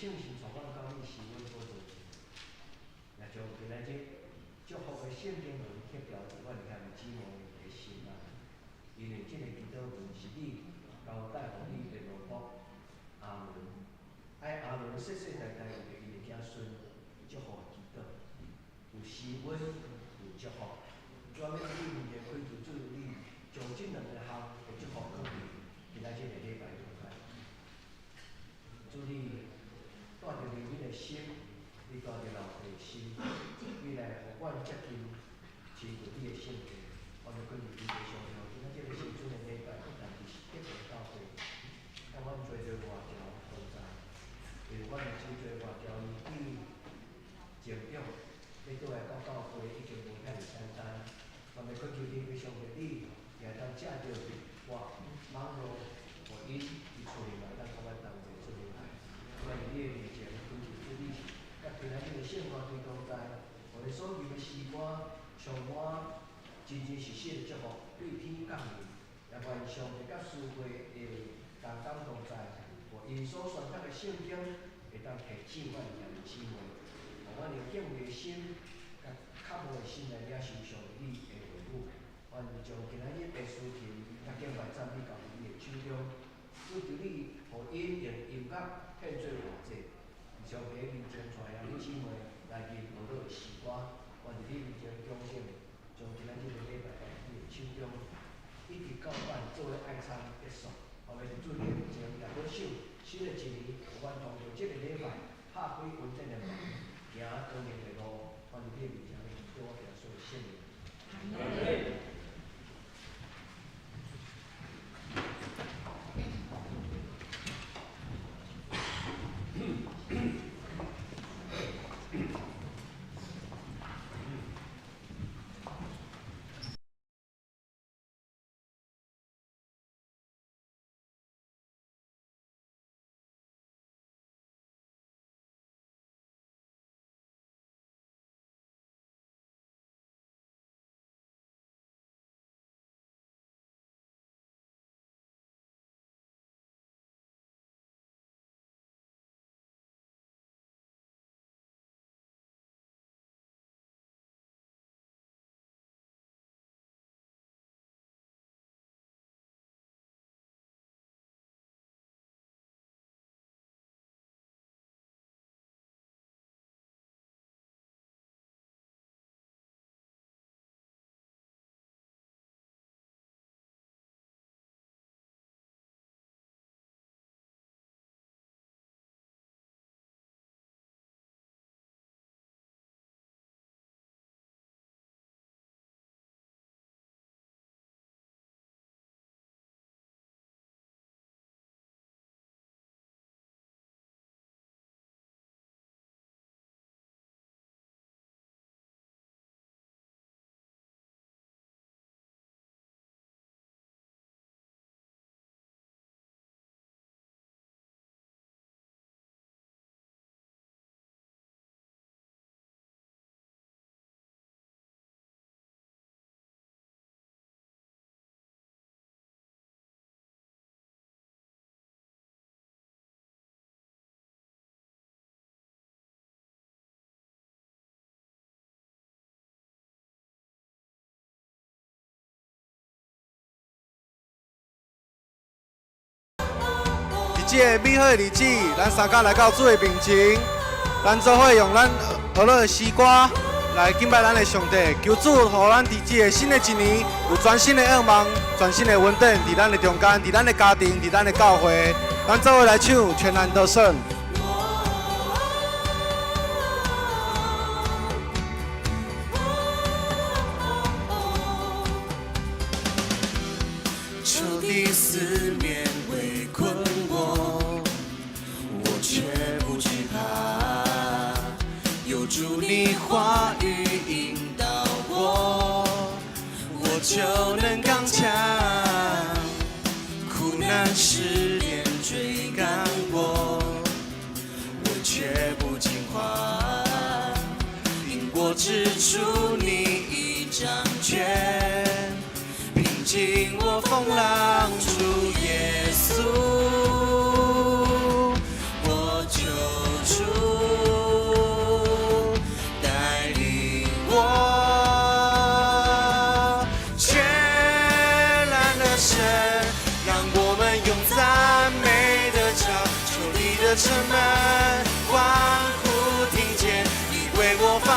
圣神带阮到你施恩宝座前，也将今仔日祝福的圣经文刻牢伫阮兄弟姊妹的心内。因為這个祈禱文是你交代予你的奴僕亞倫，愛亞倫世世代代為著伊的子孫祝福的祈禱，有施恩，有祝福。主啊，欲佇你面前開求主你將這兩个項的祝福放佇今仔這个禮拜中間。主你帶著憐憫的心，你帶著老爸的心，你來予阮接近親近你的聖殿。我欲懇求你的上帝，今仔這个新春的禮拜，不但是得到教會，甲阮做做外僑同在，因為阮的真濟外僑年紀漸長，欲倒來到教會已經無遐爾簡單。我欲懇求你，上帝你也會當藉著我網路，予𪜶佇厝裡嘛，當佮阮同齊做伙來。願佇你的面前，懇求主你，佮今仔日的聖歌隊同在，予𪜶所吟的詩歌充滿真真實實的祝福對天降臨，也願上帝佮司會的同工同在，予𪜶所宣讀的聖經會當提醒阮兄弟姊妹，予阮用敬畏的心，佮渴慕的心來領受上帝你的話語。願將今仔日的司琴佮敬拜讚美交佇你的手中，主求你予𪜶用音樂獻做活祭，佇上帝面前帶兄弟姊妹來吟和樂的詩歌，願佇你面前恭敬，將今仔日的禮拜交佇你的手中，一直到阮做伙愛餐結束。後面主你的面前舉手，新的一年，予阮通過這個禮拜，拍開恩典的門，行光明的路，願佇你的面前祈禱我耶穌的聖名。這个美好的日子，咱三工來到主的面前，咱做伙用咱和樂的詩歌來敬拜咱的上帝，求主予咱佇這个新的一年有全新的願望、全新的恩典，佇咱的中間、佇咱的家庭、佇咱的教會，咱做伙來唱《全然得勝》。仇敵四面圍困我，我卻不懼怕。有主你話語引導我，我就能剛強。苦難試煉追趕我，我卻不驚慌，因我知主你已掌權。平靜我風浪，主耶穌，我就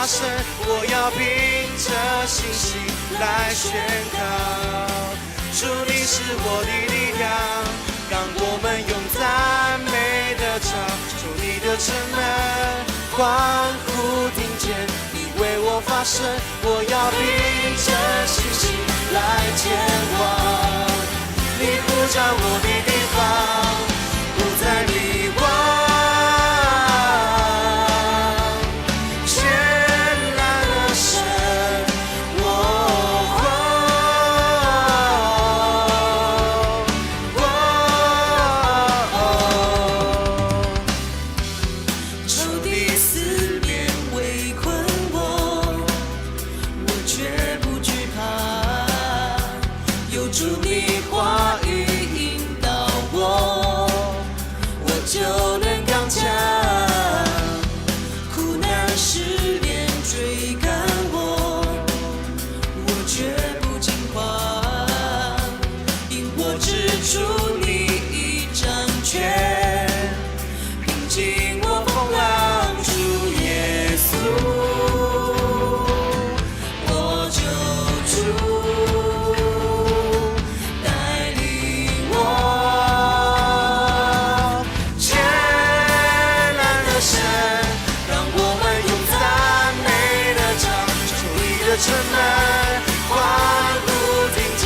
發聲，我要憑著信心來宣告。主你是我的力量，讓我們用讚美的歌，仇敵的城門歡呼，聽見你為我發聲，我要憑著信心來前往。你呼召我的地方，不再迷惘。全能的神，我活。哦。仇敵四面圍困我，我絕不懼怕。有主你話語引導我，我就能剛強。苦難試煉追趕我，我絕不驚慌，因我知主你已掌權，平靜我風浪，主耶穌，我救主帶領我，全能的神，讓我們用讚美的唱，仇敵的城門歡呼，聽見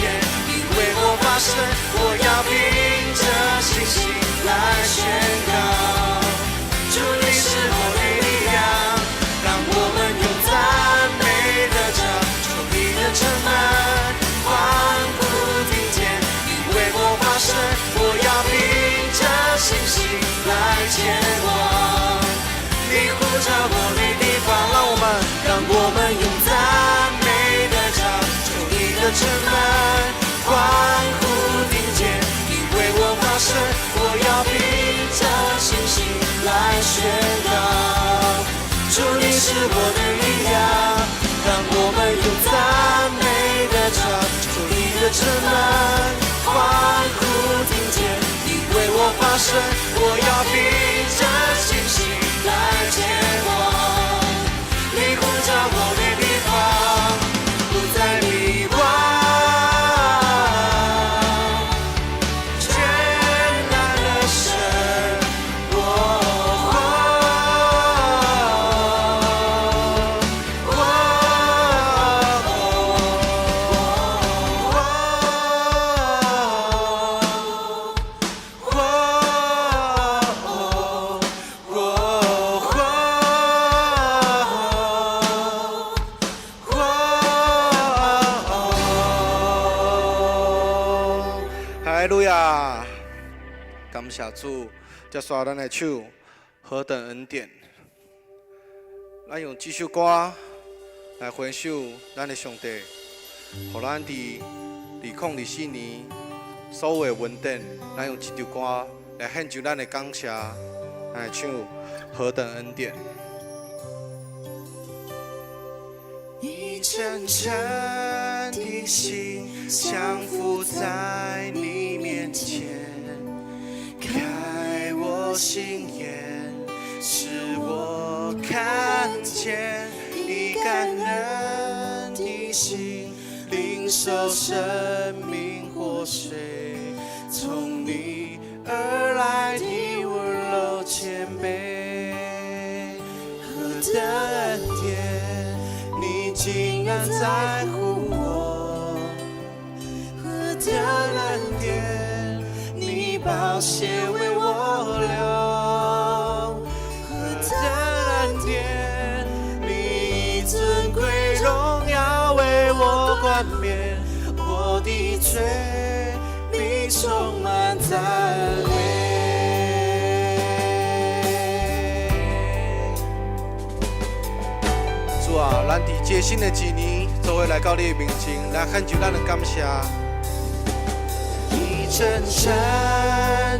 你為我發聲，我要憑著信心來宣告。主你是我的力量，讓我們用讚美的唱，仇敵的城門歡呼，聽見你為我發聲，我要憑著信心來前往。你呼召我的地方，讓我們用讚美的唱，仇敵的城門歡呼，聽見你為我發聲，我要憑著信心來宣告。主你是我的力量，讓我們用讚美的唱，仇敵的城門歡呼，聽見你為我發聲，我要憑著信心來前往。你呼召我的地方，不再迷惘。全能的神，我活。哦哦。哈利路亞！感謝主，接續咱來唱何等恩典。咱用這首歌來回首咱的上帝，予咱佇2024年所有的恩典，咱用這首歌來獻上咱的感謝，來唱何等恩典。以誠誠的心降服在你面前，開我心眼，使我看見以感恩的心，領受生命活水，從你而來的溫柔謙卑。何等恩典，你竟然在乎我！何等恩典，你寶血為我流！何等恩典，你以尊貴榮耀為我冠冕，我的罪你充滿讚美。主啊，咱佇這新的一年，做伙來到你的面前，來獻上咱的感謝。以誠誠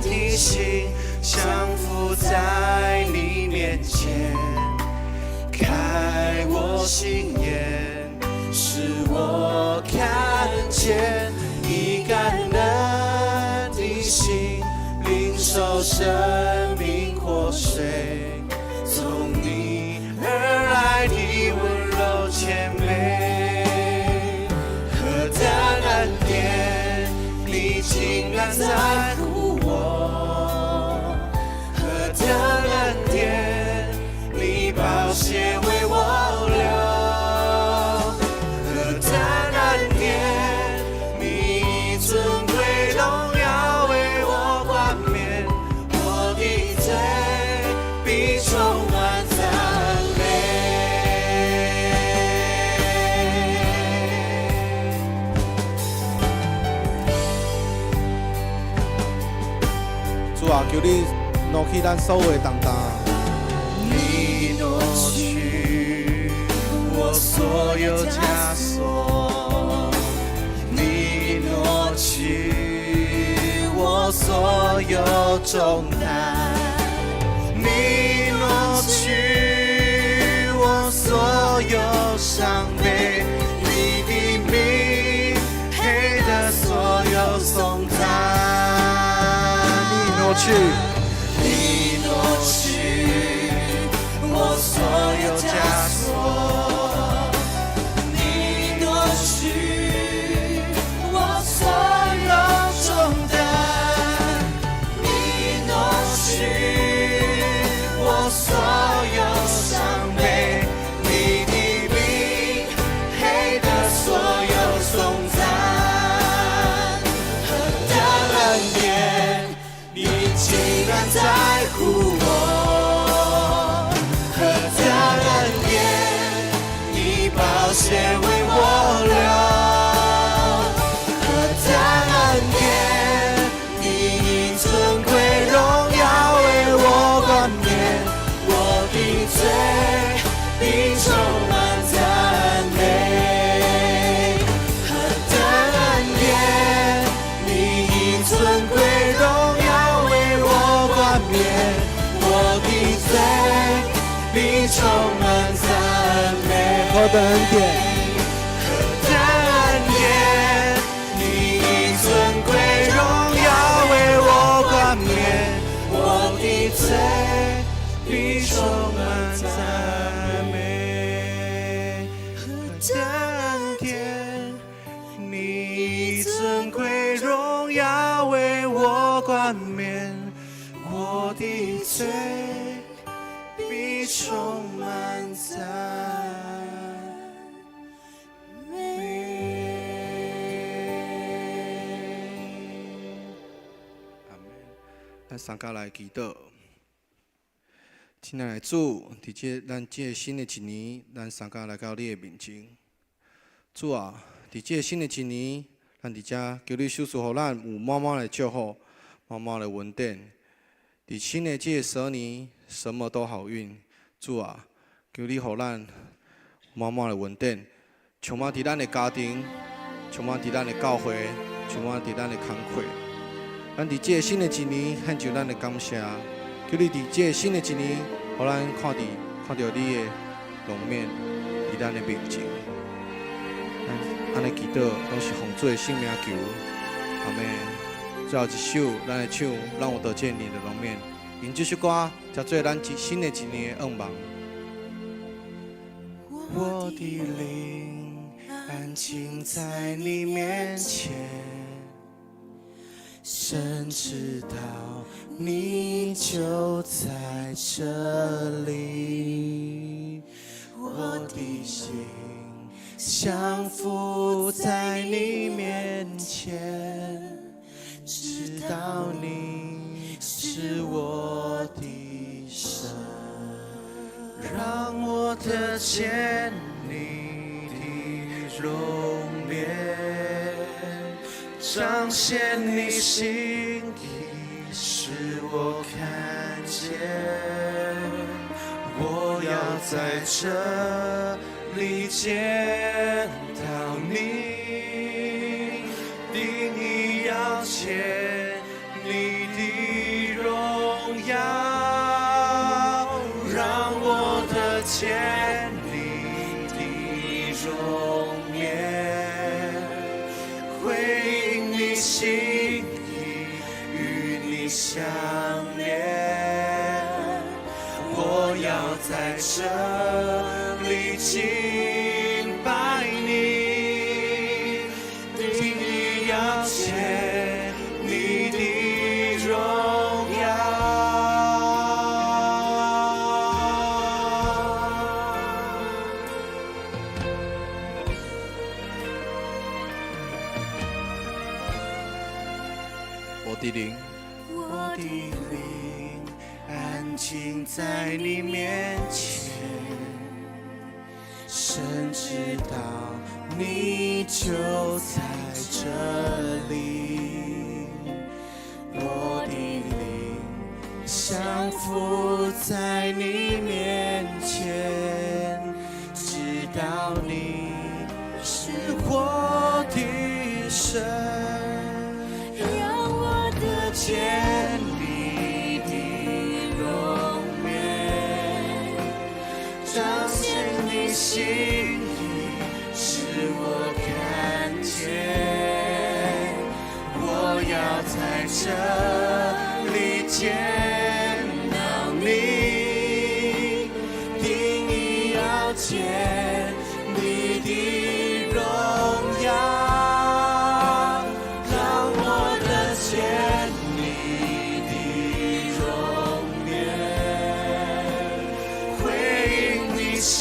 的心降服在你面前，開我心眼，使我看見以感恩的心，領受生命活水，從你而來的溫在乎我，何等恩典，你寶血為我流，何等恩典，你以尊貴榮耀為我冠冕，我的罪必充滿讚美。主啊，求你挪去咱所有的重擔。你挪去我所有枷鎖，你挪去我所有重擔，你挪去我所有傷悲，你的名配得所有頌讚。你挪去，你挪去我所有枷鎖，你挪去我所有重擔，你挪去我所有傷悲，你的名配得所有頌讚。何等恩典，你竟然在乎我，何等恩典，你寶血為我流，何等恩典，你以尊貴榮耀為我冠冕，我的罪必充滿讚美。何等恩典，你以尊貴榮耀為我冠冕，我的罪必充滿讚美。何等恩典，何等恩典，你以尊貴榮耀為我冠冕，我的罪必充滿讚美。何等恩典，你以尊貴榮耀為我冠冕，我的罪必充滿讚美。阿們。咱三家來祈禱。親愛的主，佇這咱這新的一年，咱三家來到你的面前。主啊，佇這新的一年，咱佇遮求你賞賜予咱有滿滿的祝福，滿滿的恩典。佇新的這個蛇年，什麼都好運。主啊，求你予咱滿滿的恩典，充滿佇咱的家庭，充滿佇咱的教會，充滿佇咱的工課。咱佇這個新的一年，獻上咱的感謝。求你佇這個新的一年，予咱看著你的容面，佇咱的面前。咱按呢祈禱，攏是奉主的聖名求，阿們。最後一首，咱來唱，讓我得見你的容面。用這首歌，才做咱新的一年的願望。我的靈安靜在你面前，神知道你就在這裡，我的心降服在你面前，知道你是我的神，讓我得見你的容面，彰顯你心意，使我看見。我要在這裡見到你，定意要見你的榮耀，讓我得見你的容面，回應你心意，與你相連。我要在這裡敬拜你，定意要見你的的靈，我的靈安靜在你面前，神知道你就在這裡。我的靈降服在你面前，知道你是我的神，讓我得見你的容顏，彰顯你心意，使我看見。我要在這裡見到你，定意要見你的榮耀，讓我得見你的容顏，回應你心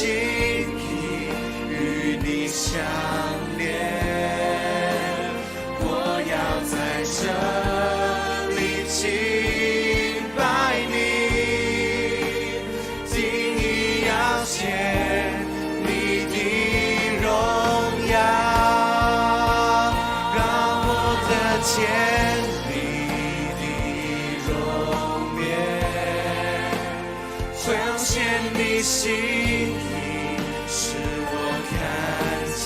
意，與你相連。我要在這裡敬拜你，定意要見你的榮耀，讓我得見你的容顏，彰顯你心意，使我看見。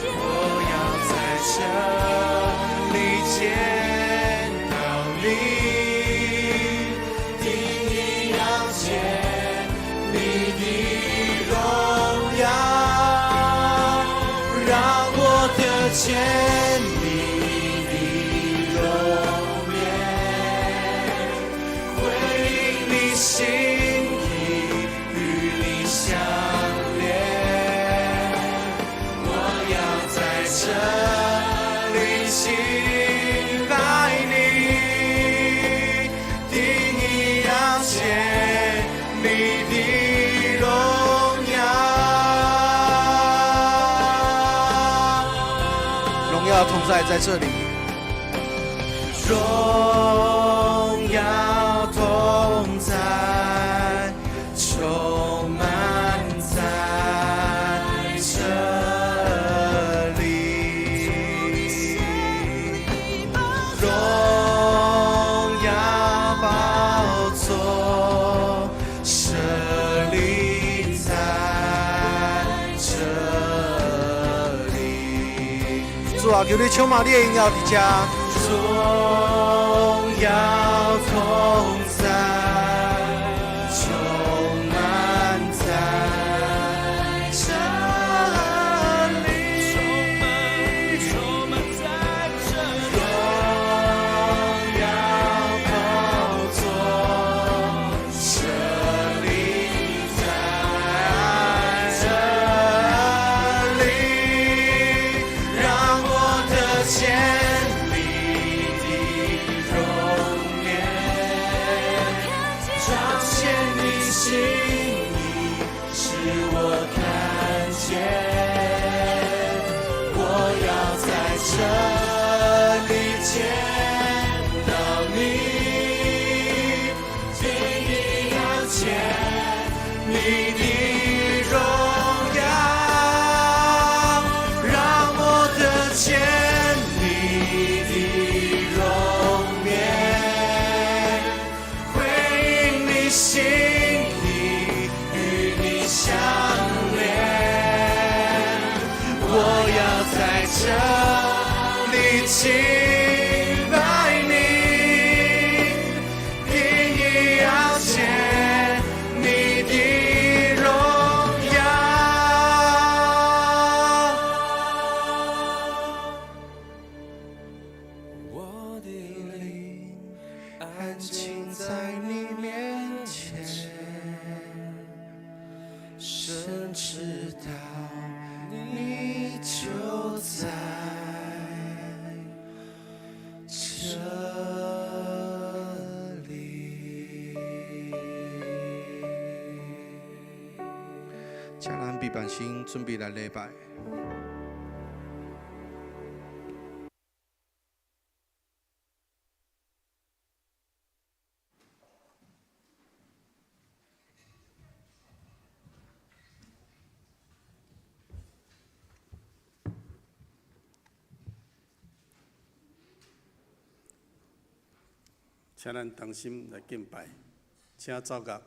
我要在這裡見到你，定意要見你的榮耀，讓我得見你的容顏，回應你心意，與你相連。我要在這裡敬拜你，定意要見你的榮耀。榮耀同在在這裡，榮耀同在，充滿在這裡。榮耀寶座設立在這裡。主啊，求你充滿你的榮耀佇這，榮耀同在，充滿在這裡。充滿在這榮耀寶座設立在這裡，讓我得見你的容顏，彰顯你心意，使我看見。我要在這裡見到你，定意要見你的榮耀，讓我得見你的容顏，回應你心意，與你相連。我要在這裡敬拜你，定意要見你的榮耀。我的靈安靜在你面前，神知道你就在這裡。請咱閉目心，準備來禮拜。請咱同心來敬拜，請奏樂。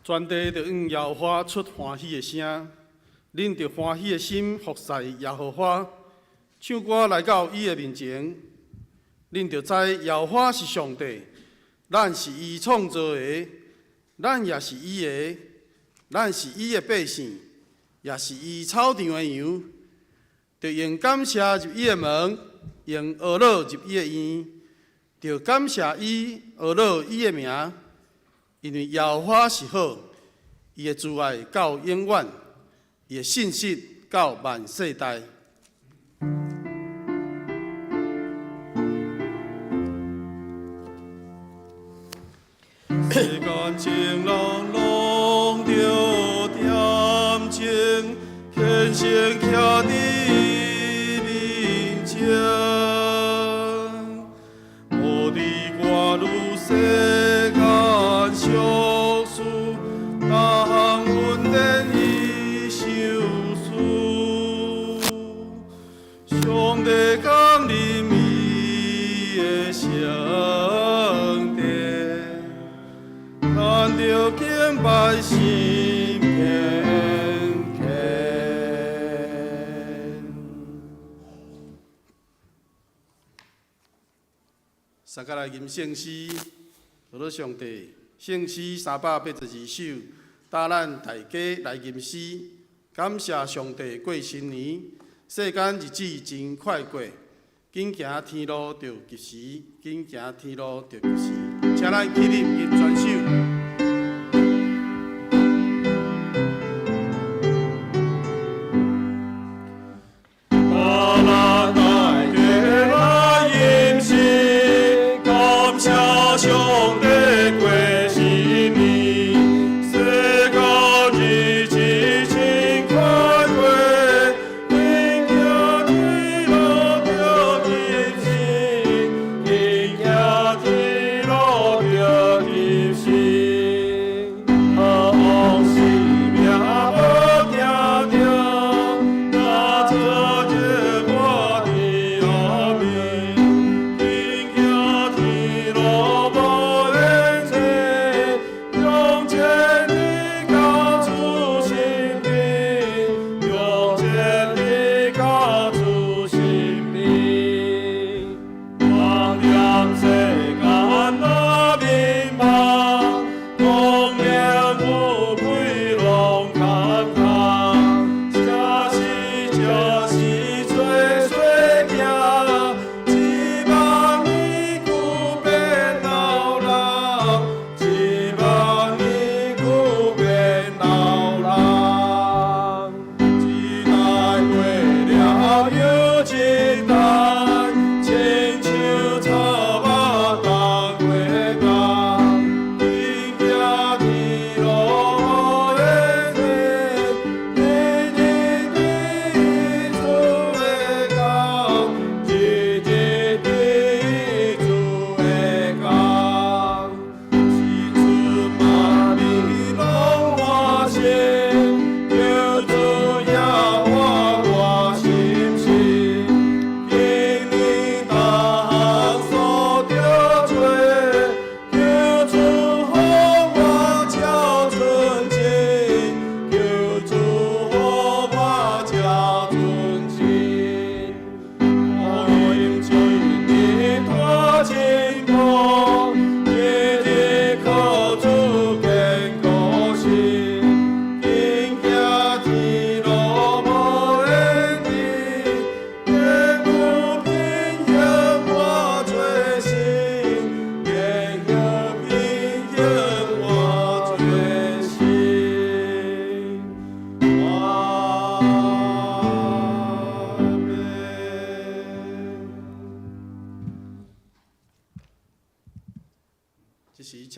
全地著向耶和華出歡喜的聲，恁著歡喜的心服侍耶和華，唱歌來到伊的面前，恁著知耶和華是上帝，咱是伊創造的，咱也是伊的，咱是伊的百姓，也是伊草場的羊。著用感謝入伊的門，用呵咾入伊的院，著感謝伊，呵咾伊的名。因為耶和華是好，伊的慈愛到永遠，伊的信實到萬世代。世間情人攏著恬靜，虔誠徛佇面前，無佇掛慮世間俗事，逐項恩典伊賞賜。上帝降臨伊的聖殿，咱著敬拜心虔虔。三甲來吟聖詩，呵咾上帝，聖詩382首，帶咱大家來吟詩，感謝上帝過新年，世間日子真快過，緊行天路著及時，緊行天路著及時，請咱起立吟全首。帶咱大家來吟詩，感謝上帝過新年，世間日子真快過，緊行天路著及時，緊行天路著及時。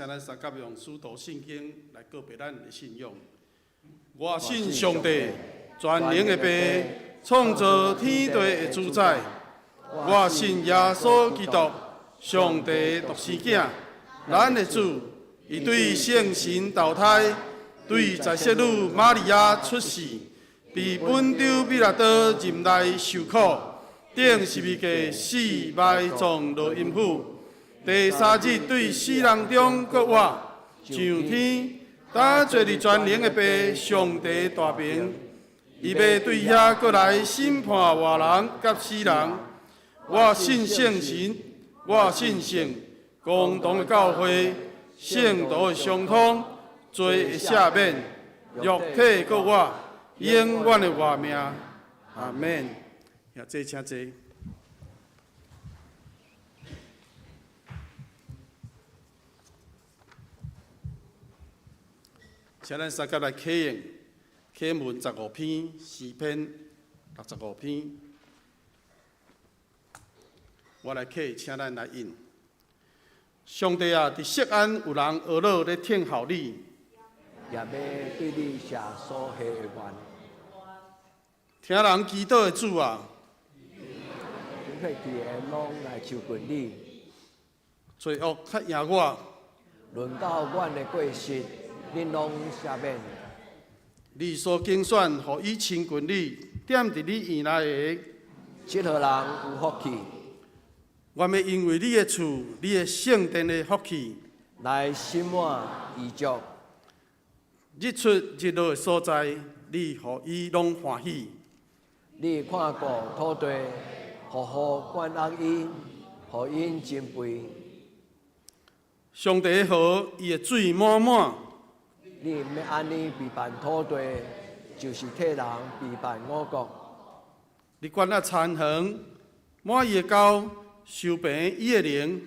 請咱三甲用使徒信經來告白咱的信仰。我信上帝，全能的父，創造天地的主宰。我信耶穌基督，上帝獨生囝，咱的主，伊對聖神投胎，對在聖女瑪利亞出世，被本丟彼拉多任內受苦，釘十字架死埋葬落陰府，第三日對死人中復活，上天，擔坐佇全能的父上帝大爿，伊欲對遐閣來審判活人佮死人。我信聖神，我信聖公同的教會，聖徒的相通，罪的赦免，肉體復活，永遠的活命。阿門。也坐，請坐。請咱三甲來啟應，啟文十五篇，詩篇65篇。我來啟，請咱來應。上帝啊，佇錫安有人呵咾咧聽候你，也欲對你寫所許的願。聽人祈禱的主啊，血氣的攏來親近你。罪惡較贏我，論到阮的過失，恁攏赦免。你所揀選，予伊親近你，踮佇你院內的，這號人有福氣。願欲因為你的厝，你的聖殿的福氣，來心滿意足。日出日落的所在，你予伊攏歡喜。你看顧土地，雨雨灌壅𪜶，予𪜶真肥。上帝的河，伊的水滿滿。你欲按呢備辦土地，就是替人備辦五穀。你管轄田園，滿伊的溝，收平伊的靈。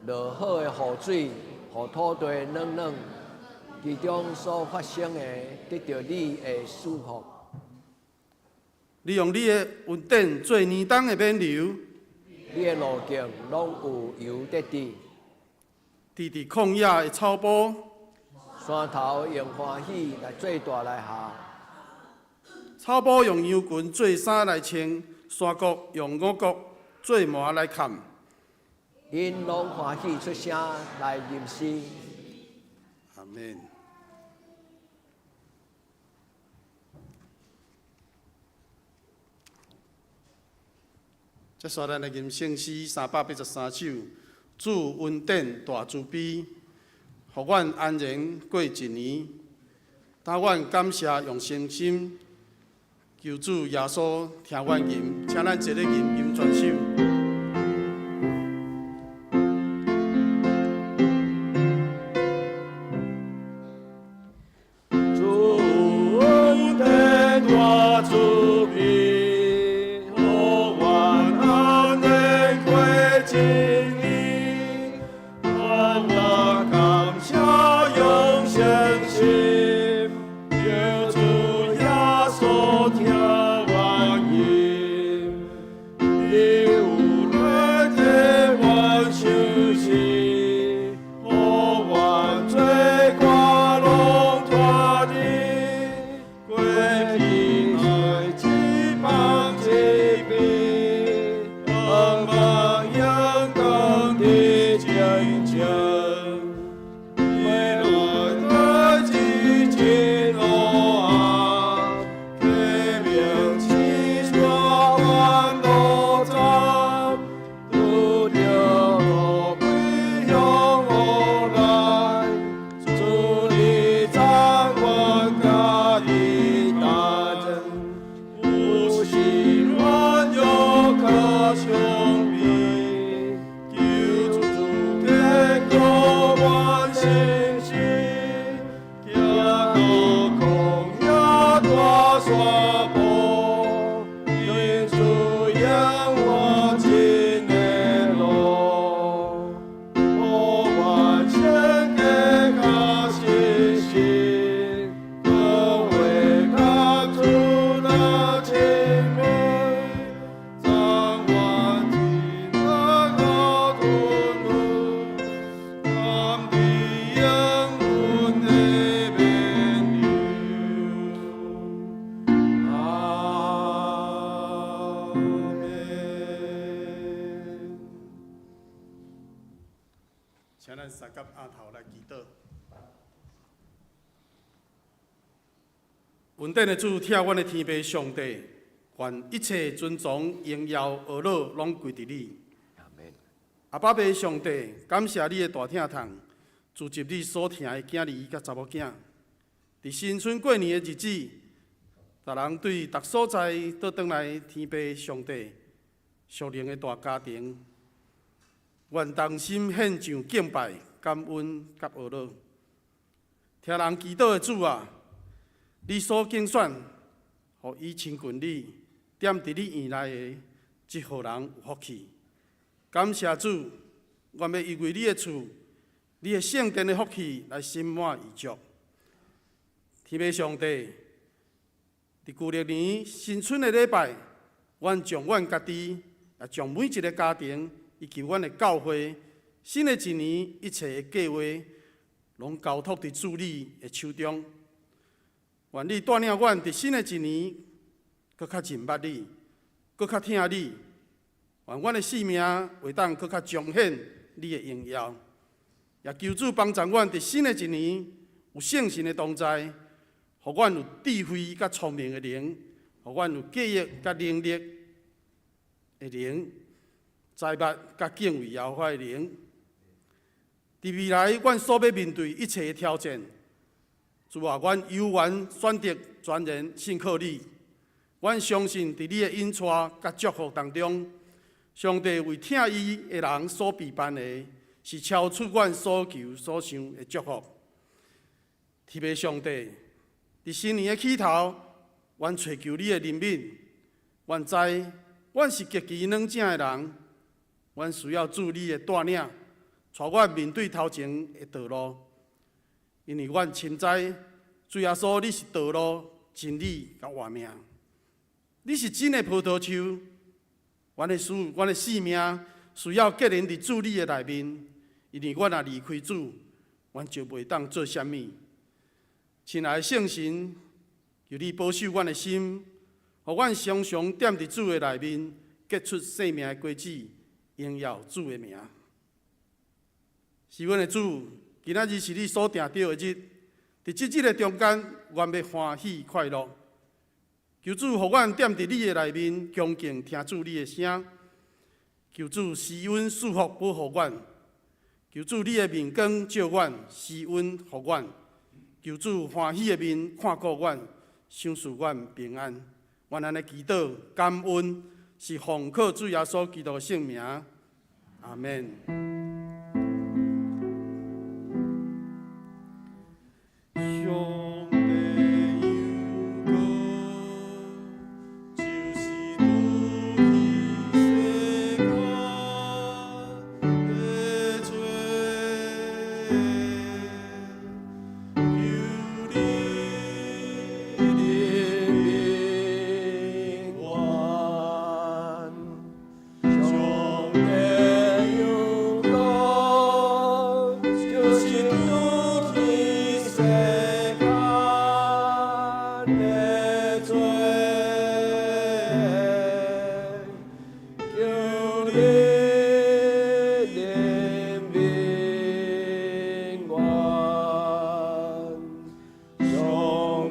落好的雨水，予土地軟軟，其中所發生的，得著你的賜福。你用你的恩典做年冬的勉流。你的路徑攏有油得滴。佇佇曠野的草埔，山頭用歡喜來做大來下。草埔用羊群做衫來穿，山谷用五穀做縵來崁。𪜶攏歡喜出聲來吟詩。阿門。接續咱來吟聖詩383首，主恩典大慈悲，予阮安然過一年。當阮感謝用誠心，求主耶穌聽阮吟，請咱齊咧吟吟全首。主恩典大慈悲，予阮安然過一年。願我感謝用誠心，求主耶穌聽阮吟。你有咱三甲阿頭來祈禱。恩典的主，疼阮的天父上帝，願一切尊崇、榮耀、呵咾，攏歸佇你。阿門。阿爸父上帝，感謝你的大疼痛，造就你所疼的囝兒佮查某囝。佇新春過年的日子，逐人對逐所在倒轉來天父上帝屬靈的大家庭，願同心獻上敬拜、感恩佮呵咾。聽人祈禱的主啊，你所揀選，予伊親近你，踮佇你院內的這號人有福氣。感謝主，願欲因為你的厝、你的聖殿的福氣來心滿意足。天父上帝，佇舊曆年新春的禮拜，阮將阮家己，也將每一个家庭以及阮的教會，新的一年一切的計劃，攏交託佇主你的手中。願你帶領阮佇新的一年，閣較認捌你，閣較疼你。願阮的生命會當閣較彰顯你的榮耀。也求主幫助阮佇新的一年有聖神的同在，予阮有智慧佮聰明的靈，予阮有記憶佮能力的靈，知捌佮敬畏耶和華的靈。佇未來，阮所欲面對一切的挑戰，主啊，阮猶原選擇全然信靠你。阮相信佇你的引帶佮祝福當中，上帝為疼伊的人所備辦的，是超出阮所求所想的祝福。天父上帝，佇新年的起頭，阮揣求你的憐憫。阮知阮是極其軟正的人，阮需要主你的帶領，帶阮面對頭前的道路。因為阮深知，主耶穌你是道路、真理佮活命。你是真的葡萄樹，阮的生命需要結連佇主你的內面。因為阮若離開主，阮就袂當做啥物。親愛的聖神，求你保守阮的心，予阮常常踮佇主的內面，結出生命的果子，榮耀主的名。是阮的主，今仔日是你所定著的日，佇這日的中間，阮欲歡喜快樂。求主予阮踮佇你的內面，恭敬聽主你的聲。求主施恩賜福保護阮。求主你的面光照阮，施恩予阮。求主歡喜的面看顧阮，賞賜阮平安。阮按呢祈禱感恩，是奉靠主耶穌基督的聖名。阿門。上帝有光，就是除去世間的罪。求你憐憫阮，上帝有光，就是除去世間的罪。求你憐憫阮，上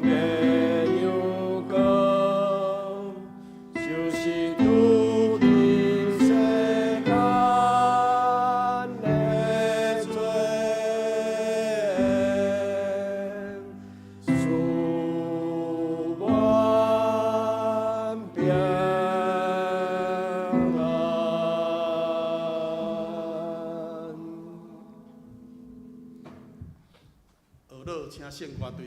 帝有光，就是除去世間的罪。賜阮平安。呵咾，請聖歌隊。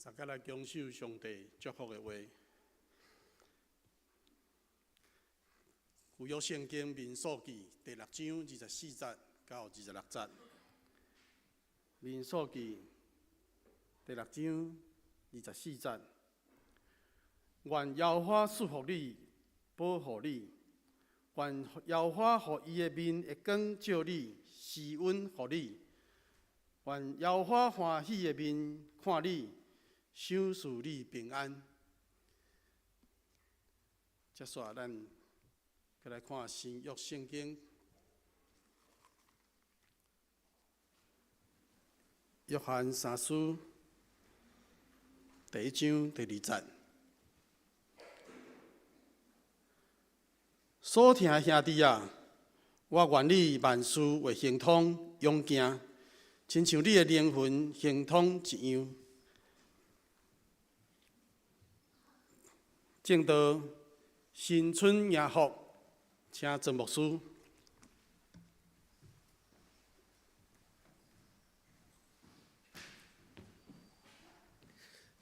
大家來享受上帝祝福的話。舊約聖經民數記第六章二十四節到二十六節。民數記第六章二十四節，願耶和華賜福你，保護你；願耶和華予伊的面的光照你，施恩予你；願耶和華歡喜的面看你，賞賜你平安。接續咱閣來看新約聖經，約翰三書第一章第二節。所疼的兄弟啊，我願你萬事會亨通勇健，親像你的靈魂亨通一樣。證道新春迎福，請曾牧師。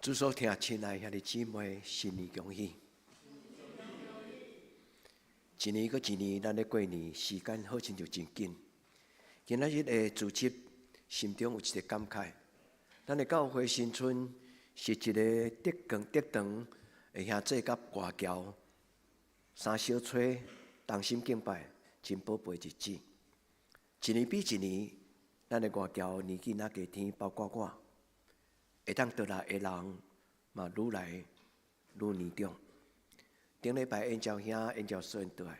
主所疼親愛兄弟姊妹，新年恭喜！一年閣一年，咱咧過年時間好親像真緊。今仔日的主席心中有一個感慨，咱的教會新春是一個德光德堂的兄弟佮外僑三小吹同心敬拜，真寶貝日子。一年比一年，咱的外僑年紀若加添，包括我，會當倒來的人嘛愈來愈年長。頂禮拜燕椒兄、燕椒孫倒來，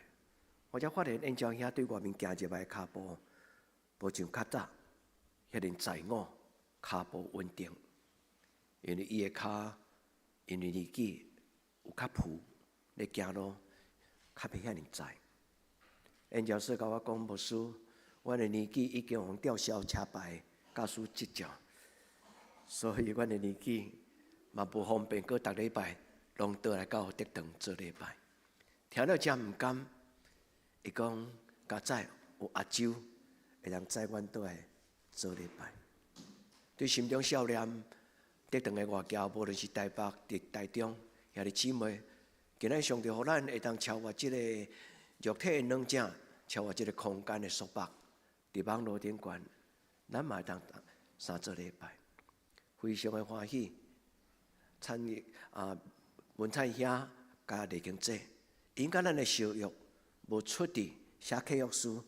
我才發現燕椒兄對外面行入來跤步，無像較早遐爾在我，跤步穩定。因為伊的跤，因為年紀有較浮，咧行路較袂遐爾在。燕椒孫共我講，牧師，阮的年紀已經予吊銷車牌駕駛執照，所以阮的年紀嘛無方便，閣逐禮拜攏倒來到德堂做禮拜，聽了真毋甘。伊講，佳哉有阿周會當載阮倒來做禮拜。對心中少年德堂的外僑，無論是台北、佇台中兄弟姊妹，今仔上帝予咱會當超越這個肉體的軟正，超越這個空間的束縛，佇網路頂懸，咱嘛會當三做禮拜，非常的歡喜。參與啊，文燦兄佮李經濟，𪜶佮咱的相約無出佇寫契約書，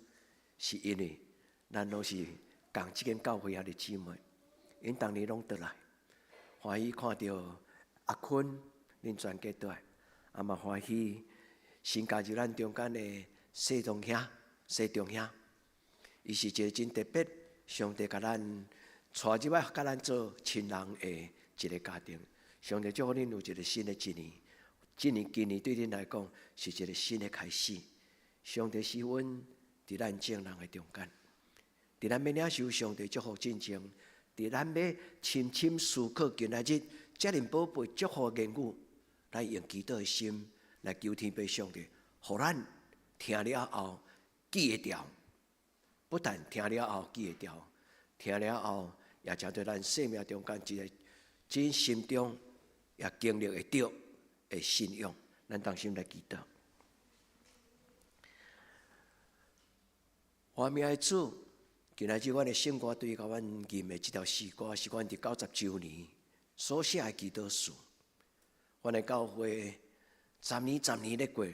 是因為咱攏是仝這間教會兄弟姊妹，𪜶逐年攏倒來，歡喜看著阿坤恁全家倒來，啊嘛歡喜新加入咱中間的世忠兄、世忠兄，伊是一個真特別，上帝共咱帶入來，共咱做親人的一個家庭。上帝祝福恁有一個新的一年，這年今年對恁來講是一個新的開始。上帝施恩佇咱眾人的中間，佇咱欲領受上帝祝福進前，佇咱欲深深思考今仔日遮爾寶貝祝福的言語，咱用祈禱的心來求天父上帝，予咱聽了後記會牢。不但聽了後記會牢，聽了後也成做咱生命中間一個真心中也經歷會著的信仰，咱同心來祈禱。活命的主，今仔日阮的聖歌隊共阮吟的這條詩歌，是阮佇90週年所寫的祈禱詞。阮的教會十年十年咧過，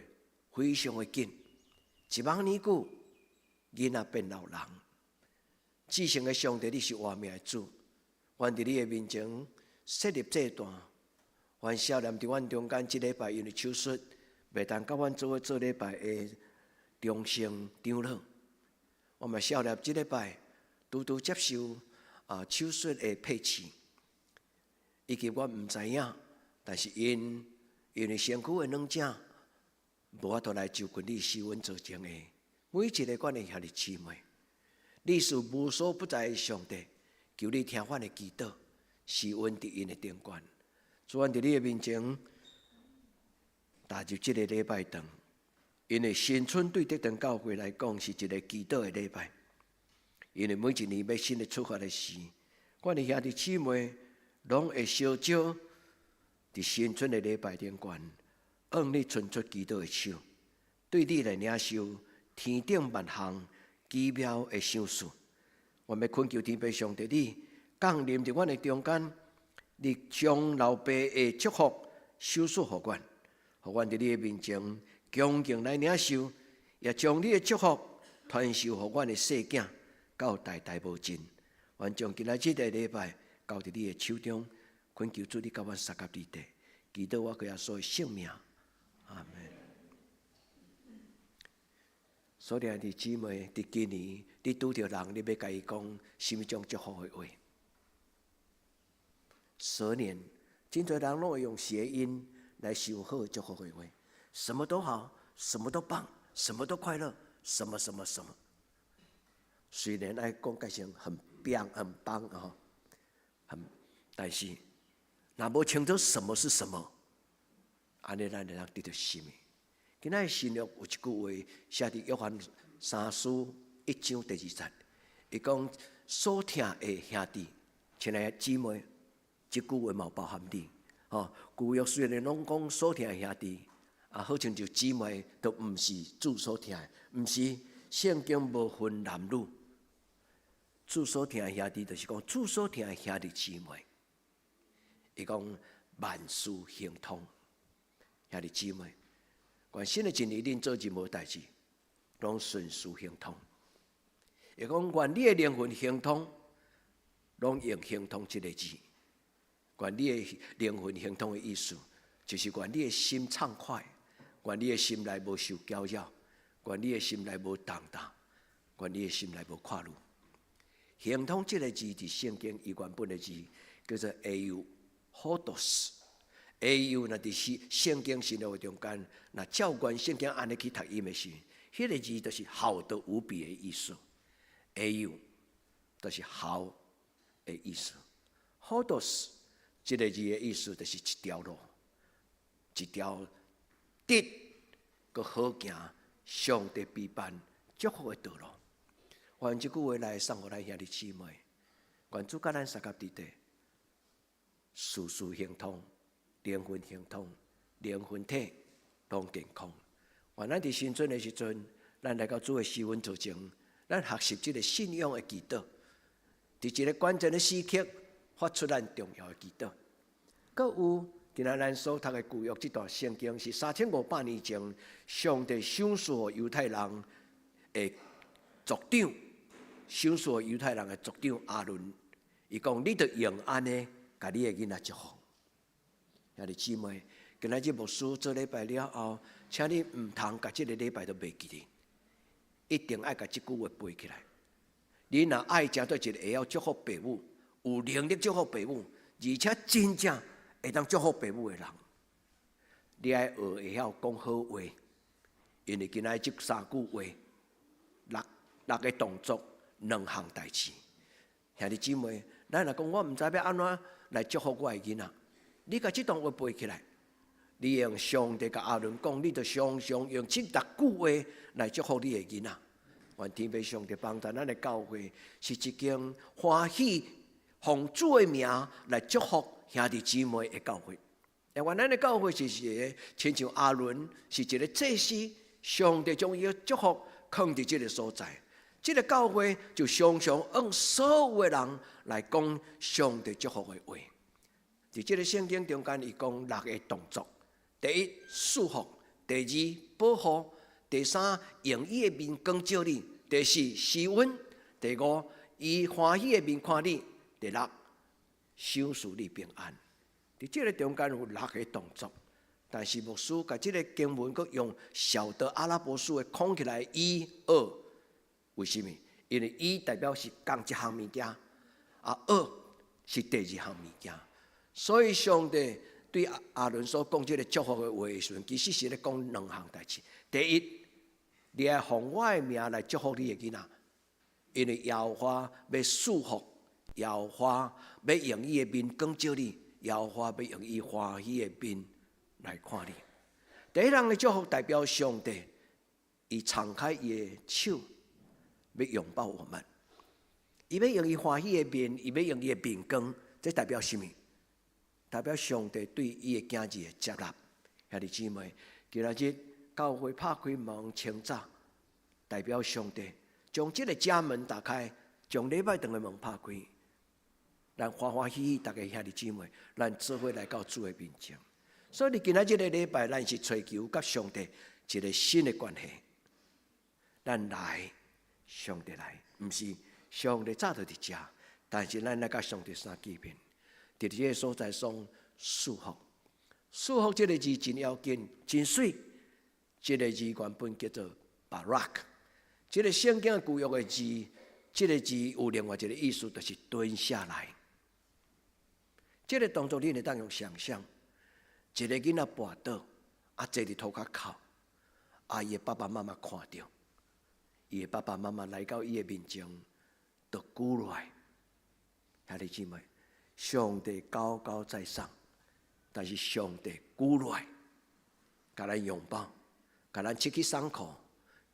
非常的緊。一望年久，囡仔變老人。至聖的上帝，你是活命的主，阮佇你的面前設立祭壇，願少年佇阮中間，這禮拜因為手術，袂當佮阮做伙做禮拜的中聖長老。我嘛少年這禮拜拄拄接受啊手術的配刺，以及我毋知影，但是𪜶因為身軀的軟正，無法度來就近你施恩做證的每一個阮的兄弟姊妹，你是無所不在的上帝，求你聽阮的祈禱，施恩佇𪜶的頂懸。主，阮佇你的面前踏入這個禮拜堂，因為新春對德堂教會來講是一個祈禱的禮拜，因為每一年欲新的出發的時，阮的兄弟姊妹攏會相招佇新春的禮拜頂懸，向你伸出祈禱的手，對你來領受天頂萬項奇妙的賞賜。我欲懇求天父上帝，你降臨佇阮的中間，你將老爸的祝福賞賜予阮，予阮佇你的面前恭敬來領受，也將你的祝福傳授予阮的細囝，到代代無盡。願將今仔這個禮拜交佇你的手中，懇求主你佮阮相佮佇地，祈禱我靠耶穌的聖名，阿門。所以兄弟姊妹，佇今年你拄著人，你欲共伊講啥物種祝福的話？蛇年，真濟人攏會用諧音來想好祝福的話，什麼都好，什麼都棒，什麼都快樂，什麼什麼什麼。雖然愛講改成很棒、很棒啊，很，但是若無清楚什麼是什麼，按呢咱會當得著啥物？今仔日新約有一句話寫佇約翰三書一章第二節，伊講所疼的兄弟，親愛的姊妹，這句話嘛有包含你。吼，舊約雖然攏講所疼的兄弟，啊，好親像姊妹都毋是主所疼的，毋是，聖經無分男女。主所疼的兄弟，就是講主所疼的兄弟姊妹。伊講萬事亨通，兄弟姊妹，願新的一年恁做任何代誌，攏順事亨通。伊講願你的靈魂亨通，攏用亨通這個字。願你的靈魂亨通的意思，就是願你的心暢快，願你的心內無受攪擾，願你的心內無重擔，願你的心內無掛慮。亨通這個字佇聖經伊原本的字叫做 euhodos。eu 若佇聖經新約中間，若照原聖經按呢去讀音的時，彼個字就是好得無比的意思。eu 就是好的意思。hodos 這個字的意思就是一條路，一條直閣好行，上帝備辦祝福的道路。願這句話來送予咱兄弟姊妹，願主佮咱相佮佇底，事事亨通，靈魂亨通，靈魂體攏健康。願咱佇新春的時陣，咱來到主的施恩座前，咱學習這個信仰的祈禱，佇一個關鍵的時刻，發出咱重要的祈禱。閣有今仔咱所讀的舊約這段聖經，是3500年前上帝賞賜予猶太人的族長，賞賜予猶太人的族長亞倫，伊講你著用按呢，共你的囡仔祝福。兄弟姊妹，今仔日牧師做禮拜了後，請你毋通共這個禮拜都袂記得，一定愛共這句話背起來。你若愛成做一個會曉祝福父母、有能力祝福父母，而且真正會當祝福父母的人，你愛學會曉講好話，因為今仔日這三句話，六六個動作，兩項代誌。兄弟姊妹，咱若講我毋知欲按怎來祝福我的囡仔，你共這段話背起來，你用上帝共亞倫講，你就常常用這六句話來祝福你的囡仔。願天父上帝幫助咱的教會是一間歡喜奉主的名來祝福兄弟姊妹的教會。也願咱的教會是一個親像亞倫是一個祭司，上帝將伊的祝福囥佇這個所在。這個教會就常常向所有的人來講上帝祝福的話。佇這個聖經中間，伊講六個動作：第一，賜福；第二，保護；第三，用伊的面光照你；第四，施恩；第五，以歡喜的面看你；第六，賞賜你平安。佇這個中間有六個動作，但是牧師共這個經文閣用小的阿拉伯數字空起來一二，為啥物？因為一代表是仝一項物件，啊二是第二項物件，所以上帝對亞倫所講這個祝福的話的時陣，其實是咧講兩項代誌。第一，你愛奉我的名來祝福你的囡仔，因為耶和華欲賜福，耶和華欲用伊的面光照你，耶和華欲用伊歡喜的面來看你。第一項的祝福代表上帝，伊敞開伊的手，欲擁抱我們。伊欲用伊歡喜的面，伊欲用伊的面光，這代表啥物？代表上帝對伊的囝兒的接納。兄弟姊妹，今仔日教會拍開門清早，代表上帝將這个家門打開，將禮拜堂的門拍開，咱歡歡喜喜，逐家兄弟姊妹，咱做伙來到主的面前。所以，你今仔這个禮拜，咱是追求佮上帝一个新的關係。咱來，上帝來，毋是上帝早就佇遮，但是咱來佮上帝相見面，佇這个所在上祝福。祝福這个字真要緊，真媠。這个字原本叫做 Barak，這个聖經舊約的字，這个字有另外一个意思，就是蹲下來。這个動作你會當用想象，一个囡仔跋倒，啊坐佇塗跤哭，啊伊的爸爸媽媽看著，伊的爸爸媽媽來到伊的面前，就舉落來。兄弟姊妹，上帝高高在上，但是上帝舉落來，共咱擁抱，共咱拭去衫褲，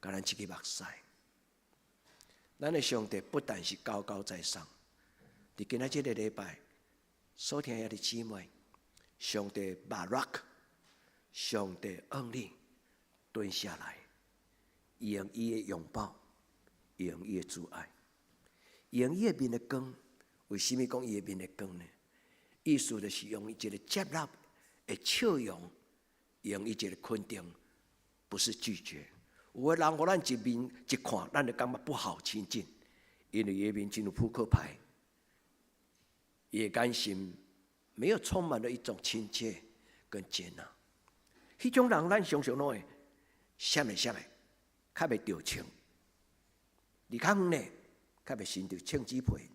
共咱拭去目屎。咱的上帝不但是高高在上，佇今仔這个禮拜，所聽的兄弟姊妹，上帝 Barak，上帝恩你蹲下來，用伊的擁抱，用伊的慈愛，用伊的面的光。為啥物講伊的面的光呢？意思就是用一个接納的笑容，用伊一个肯定，不是拒絕。有的人予咱一面一看，咱就感覺不好親近，因為伊的面真有撲克牌，伊的眼神沒有充滿了一種親切跟接納。彼種人，咱常常攏會閃來閃來，較袂著穿。離較遠呢，較袂伸著穿紙皮。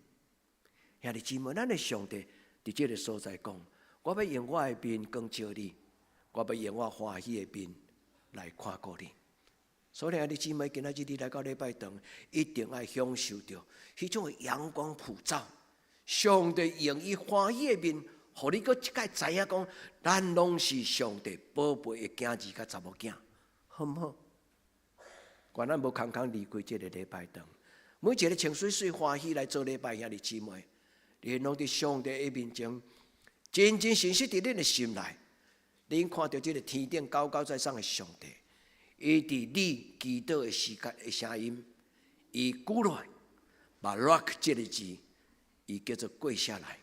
兄弟姊妹，咱的上帝佇這个所在講：我欲用我的面光照你，我欲用我歡喜的面來看顧你。所以兄弟姊妹，今仔日你來到禮拜堂，一定愛享受著彼種的陽光普照。上帝用伊歡喜的面，予你閣一擺知影講，咱攏是上帝寶貝的囝兒佮查某囝，好毋好？願咱無空空離開這个禮拜堂，每一个穿媠媠歡喜來做禮拜兄弟姊妹，你攏佇上帝的面前，真真實實佇恁的心內，恁看著這个天頂高高在上的上帝，伊佇你祈禱的時間的聲音，伊舉來，Barak 這个字，伊叫做跪下來。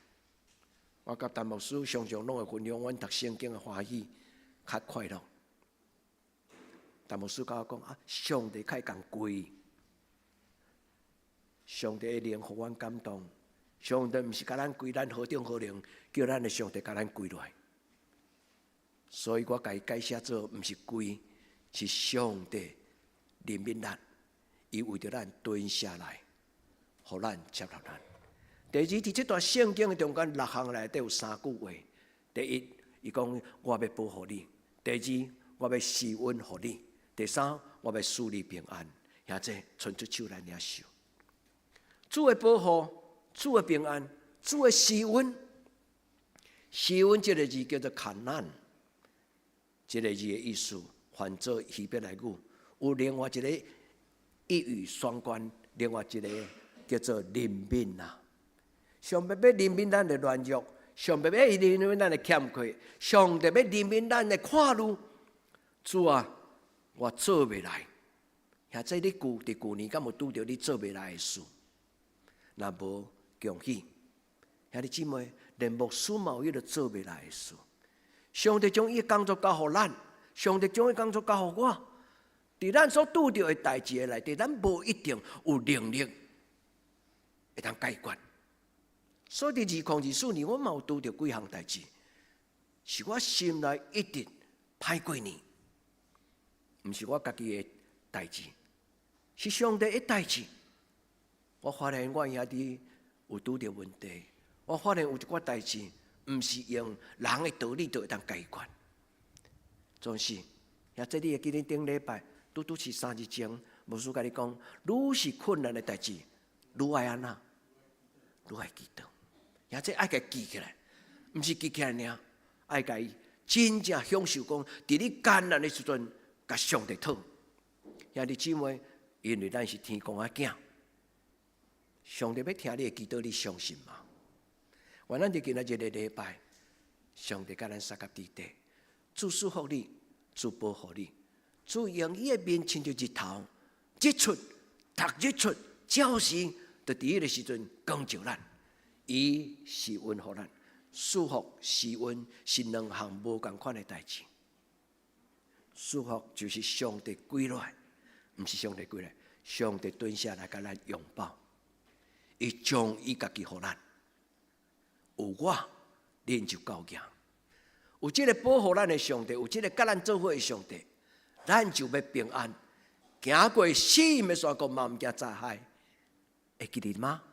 我佮陳牧師常常攏會分享，阮讀聖經的歡喜較快樂。陳牧師佮我講啊，上帝較會共跪，上帝的靈予阮感動。上帝毋是共咱跪，咱何等何能叫咱的上帝共咱跪落來。所以我共伊解釋做，毋是跪，是上帝憐憫咱，伊為著咱蹲下來，予咱接納咱。第二，佇這段聖經的中間六項內底有三句話。第一，伊講我欲保護你；第二，我欲施恩予你；第三，我欲賜你平安。兄弟，伸出手來領受。主的保護，主的平安，主的施恩。施恩這个字叫做 chanan，這个字的意思，翻做希伯來語，有另外一个一語雙關，另外一個叫做憐憫啊。上帝欲憐憫咱的軟弱，上帝欲憐憫咱的欠缺，上帝欲憐憫咱的看慮。主啊，我做袂來。兄弟，你佇舊年敢有拄著你做袂來的事？若無，恭喜。兄弟姊妹，連牧師嘛有彼个做袂來的事。上帝將伊的工作交予咱，上帝將伊工作交予我。佇咱所拄著的代誌內底，咱無一定有能力會當解決。所以佇2024年，我嘛有拄著幾項代誌，是我心內一直歹過年，毋是我家己的代誌，是上帝的代誌。我發現我兄弟有拄著問題，我發現有一寡代誌，毋是用人的道理就會當解決。總是，兄弟你會記得頂禮拜，拄拄是3日前，牧師共你講，愈是困難的代誌，愈愛按怎？愈愛祈禱。兄弟愛共記起來，毋是記起來爾，愛共伊真正享受講，佇你艱難的時陣，共上帝討。兄弟姊妹，因為咱是天公的囝，上帝欲聽你的祈禱，你相信嗎？願咱佇今仔這个禮拜，上帝佮咱相佮佇底，主賜福你，主保護你，主用伊的面親像日頭，日出，逐日出，照時，就佇彼个時陣光照咱，伊施恩予咱，賜福施恩是兩項無仝款的代誌。賜福就是上帝跪落來，毋是上帝跪落來，上帝蹲下來共咱擁抱，伊將伊家己予咱，有我，恁就夠行。有這個保護咱的上帝，有這個佮咱做伙的上帝，咱就欲平安。行過死蔭的山谷，嘛毋驚災害，會記得嗎？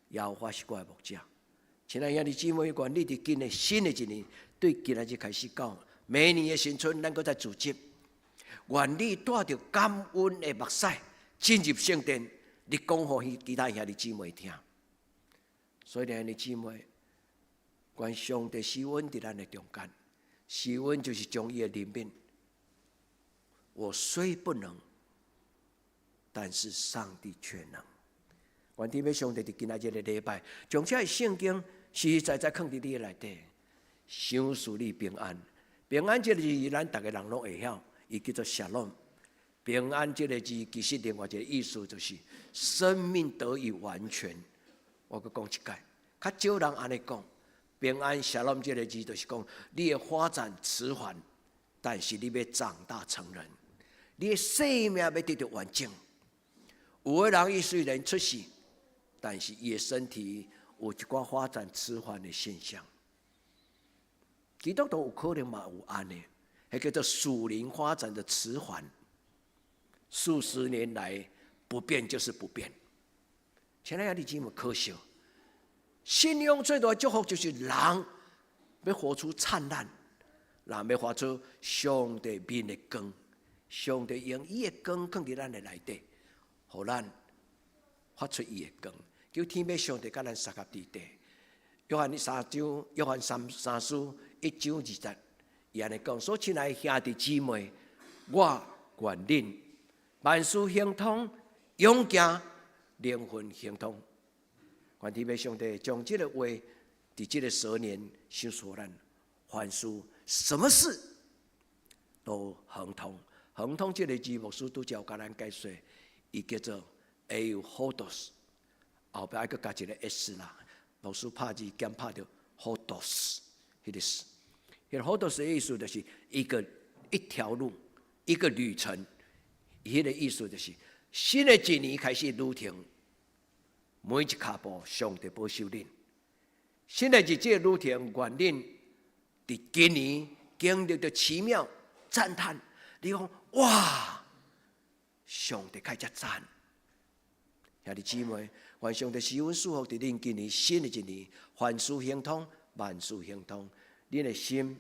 耶和華是我的牧者，親愛兄弟姊妹，願你佇今年新的一年，對今仔日開始講，明年的新春，咱閣再組織。願你帶著感恩的目屎進入聖殿，你講予其他兄弟姊妹聽。所以，兄弟姊妹，願上帝施恩佇咱的中間，施恩就是將伊的憐憫。我雖不能，但是上帝卻能。願天父上帝佇今仔日的禮拜，將這个聖經實實在在囥佇你的內底，賞賜你平安。平安這个字，咱逐个人攏會曉，伊叫做 shalom。平安這个字，其實另外一個意思就是生命得以完全。我閣講一擺，較少人按呢講。平安 shalom 這个字，就是講你的發展遲緩，但是你欲長大成人，你的生命欲得著完整。有的人伊雖然出世，但是伊的身體有一寡發展遲緩的現象。基督徒有可能嘛有按呢，彼叫做屬靈發展的遲緩。數十年來不變就是不變。親愛的弟兄們，可惜，信仰最大的祝福就是人欲活出燦爛，人欲發出上帝面的光，上帝用伊的光囥佇咱的內底，予咱發出伊的光。求天父上帝佮咱相佮佇底。約翰三章，約翰三三書一章二節，伊按呢講：所親愛兄弟姊妹，我願恁萬事亨通，勇健，靈魂亨通。願天父上帝將這個話，佇這個蛇年賞賜咱，凡事什麼事都亨通。亨通這個字，牧師拄才有共咱解說，伊叫做 euhodos，後壁愛閣加一個 s 啦。牧師拍字兼拍著 hodos，彼個是，彼個 hodos 的意思就是一個一條路，一個旅程。彼個意思就是新的一年開始旅程，每一跤步上帝保守恁。新的一這個旅程，願恁佇今年經歷著奇妙讚嘆。你講哇，上帝開遮讚！兄弟姊妹，願上帝施恩賜福佇恁今年新的一年，凡事亨通，萬事亨通。恁的心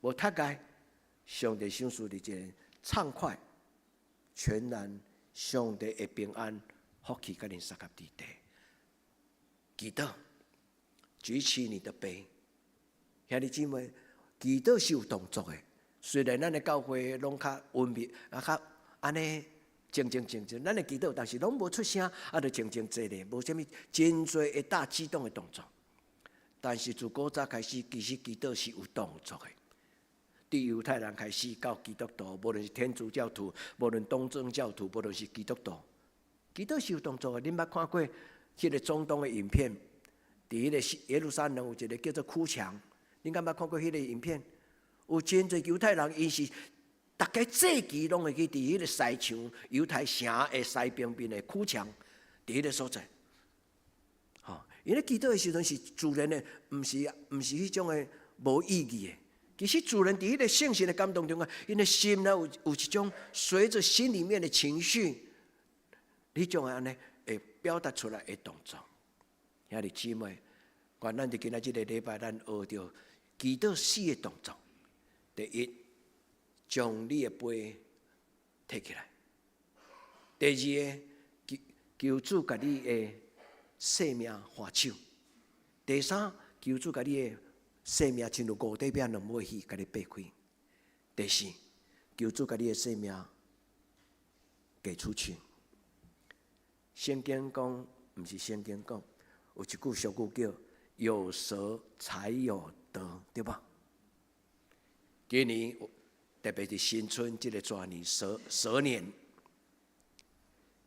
無窒礙，上帝賞賜你一個暢快、全然上帝的平安福氣，佮恁相佮佇底。祈禱，舉起你的杯，兄弟姊妹，祈禱是有動作的。雖然咱的教會攏較溫密，啊較按呢靜靜靜靜，咱的祈禱，但是攏無出聲，啊，就靜靜坐咧，無啥物真濟會大激動的動作。但是自古早開始，其實祈禱是有動作的。對猶太人開始到基督徒，無論是天主教徒，無論東正教徒，無論是基督徒，祈禱是有動作的。恁捌看過彼個中東的影片？佇彼個耶路撒冷有一個叫做哭牆，恁敢捌看過彼個影片？有真濟猶太人，𪜶是逐家祭期攏會去佇彼個西牆，猶太城的西邊邊的哭牆，佇彼個所在。吼，𪜶咧祈禱的時陣是自然的，毋是彼種的無意義的。其實自然佇彼個聖神的感動中啊，𪜶的心呢有一種隨著心裡面的情緒，彼種按呢會表達出來的動作。兄弟姊妹，願咱佇今仔這個禮拜，咱學著祈禱四個動作。第一，將你的杯提起來；第二個，求求主共你的性命還手；第三，求主共你的性命親像五塊餅兩尾魚，共你擘開；第四，求主共你的性命給出去。聖經講，毋是聖經講，有一句俗語叫“有捨才有得，對吧？今年特別是新春這個蛇年，蛇蛇年，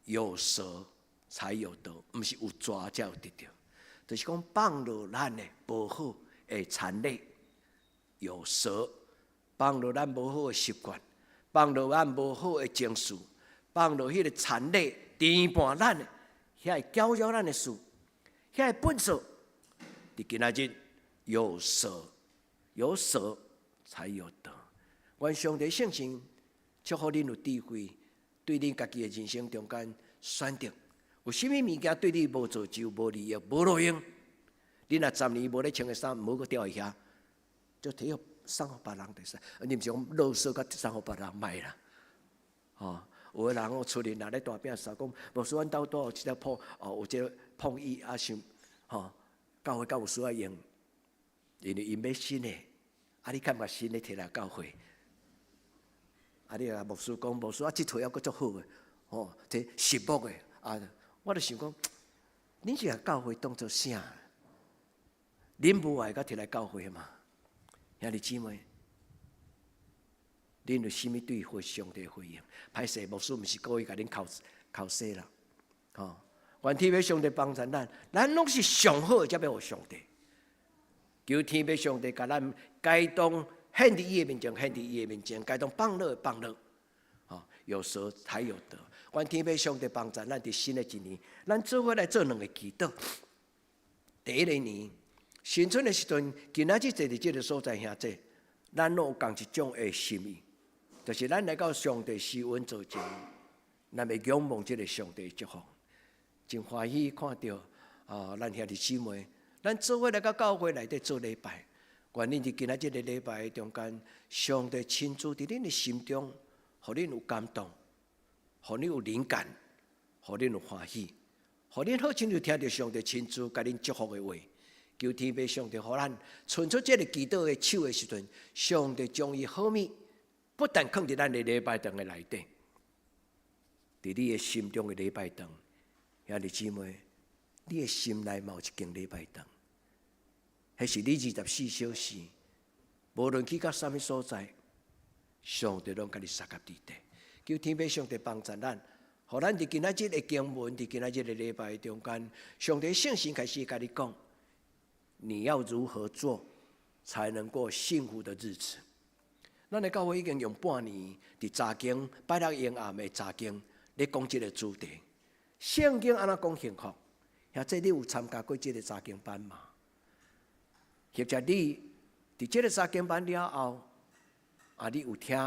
有捨才有得，毋是有抓才有得著，就是講放落咱的無好的纏累，有捨，放落咱無好的習慣，放落咱無好的情緒，放落彼個纏累纏絆咱的，遐會攪擾咱的事，遐會笨手。佇今仔日有捨，有捨才有得。願上帝聖神祝福恁有智慧，對恁家己的人生中間選擇，有啥物物件對你無造就、無利益、無路用？你若10年無咧穿的衫，毋好閣著去遐，就提予送予別人就會使。你毋是講垃圾閣送予別人莫啦，吼！有的人哦，厝裡若咧大餅捎講，牧師阮兜拄有這個鋪哦，有這個碰椅啊，想吼，教會敢有需要用，因為𪜶買新的，啊，你感覺新的提來教會，啊，你共牧師講，牧師啊，這套猶閣足好的，吼，這實木的，啊，我就想講，恁是共教會當做啥？恁無愛閣提來教會嗎？兄弟姊妹，恁有啥物對回上帝回應？歹勢，牧師毋是故意共恁剾剾洗啦，吼！願天父上帝幫助咱，咱攏是上好的，才欲予上帝。求天父上帝共咱該當獻佇伊的面前，獻佇伊的面前，該當放落的放落，吼，有捨才有得。願天父上帝幫助咱佇新的一年，咱做伙來做兩个祈禱。第一个年，新春的時陣，今仔日坐佇這个所在兄弟，咱攏有仝一種的心意，就是咱來到上帝施恩座前，咱欲仰望這个上帝的祝福。真歡喜看著啊，咱兄弟姊妹，咱做伙來到教會內底做禮拜。願恁佇今仔這个禮拜中間，上帝親自佇恁的心中，予恁有感動，予恁有靈感，予恁有歡喜，予恁好親像聽著上帝親自共恁祝福的話。求天父上帝予咱伸出這个祈禱的手的時陣，上帝將伊好物不但囥佇咱的禮拜堂的內底，佇你的心中的禮拜堂。兄弟姊妹，你的心內嘛有一間禮拜堂，彼是你24小時，無論去到啥物所在，上帝攏共你相佮佇底。求天父上帝幫助咱，予咱佇今仔日的經文，佇今仔日的禮拜中間，上帝聖神開始共你講，你要如何做，才能過幸福的日子？咱的教會已經用半年，佇查經拜六用暗的查經，咧講這个主題。聖經按怎講幸福？或者你有參加過這个查經班嗎？或者你佇這个查經班了後，啊，你有聽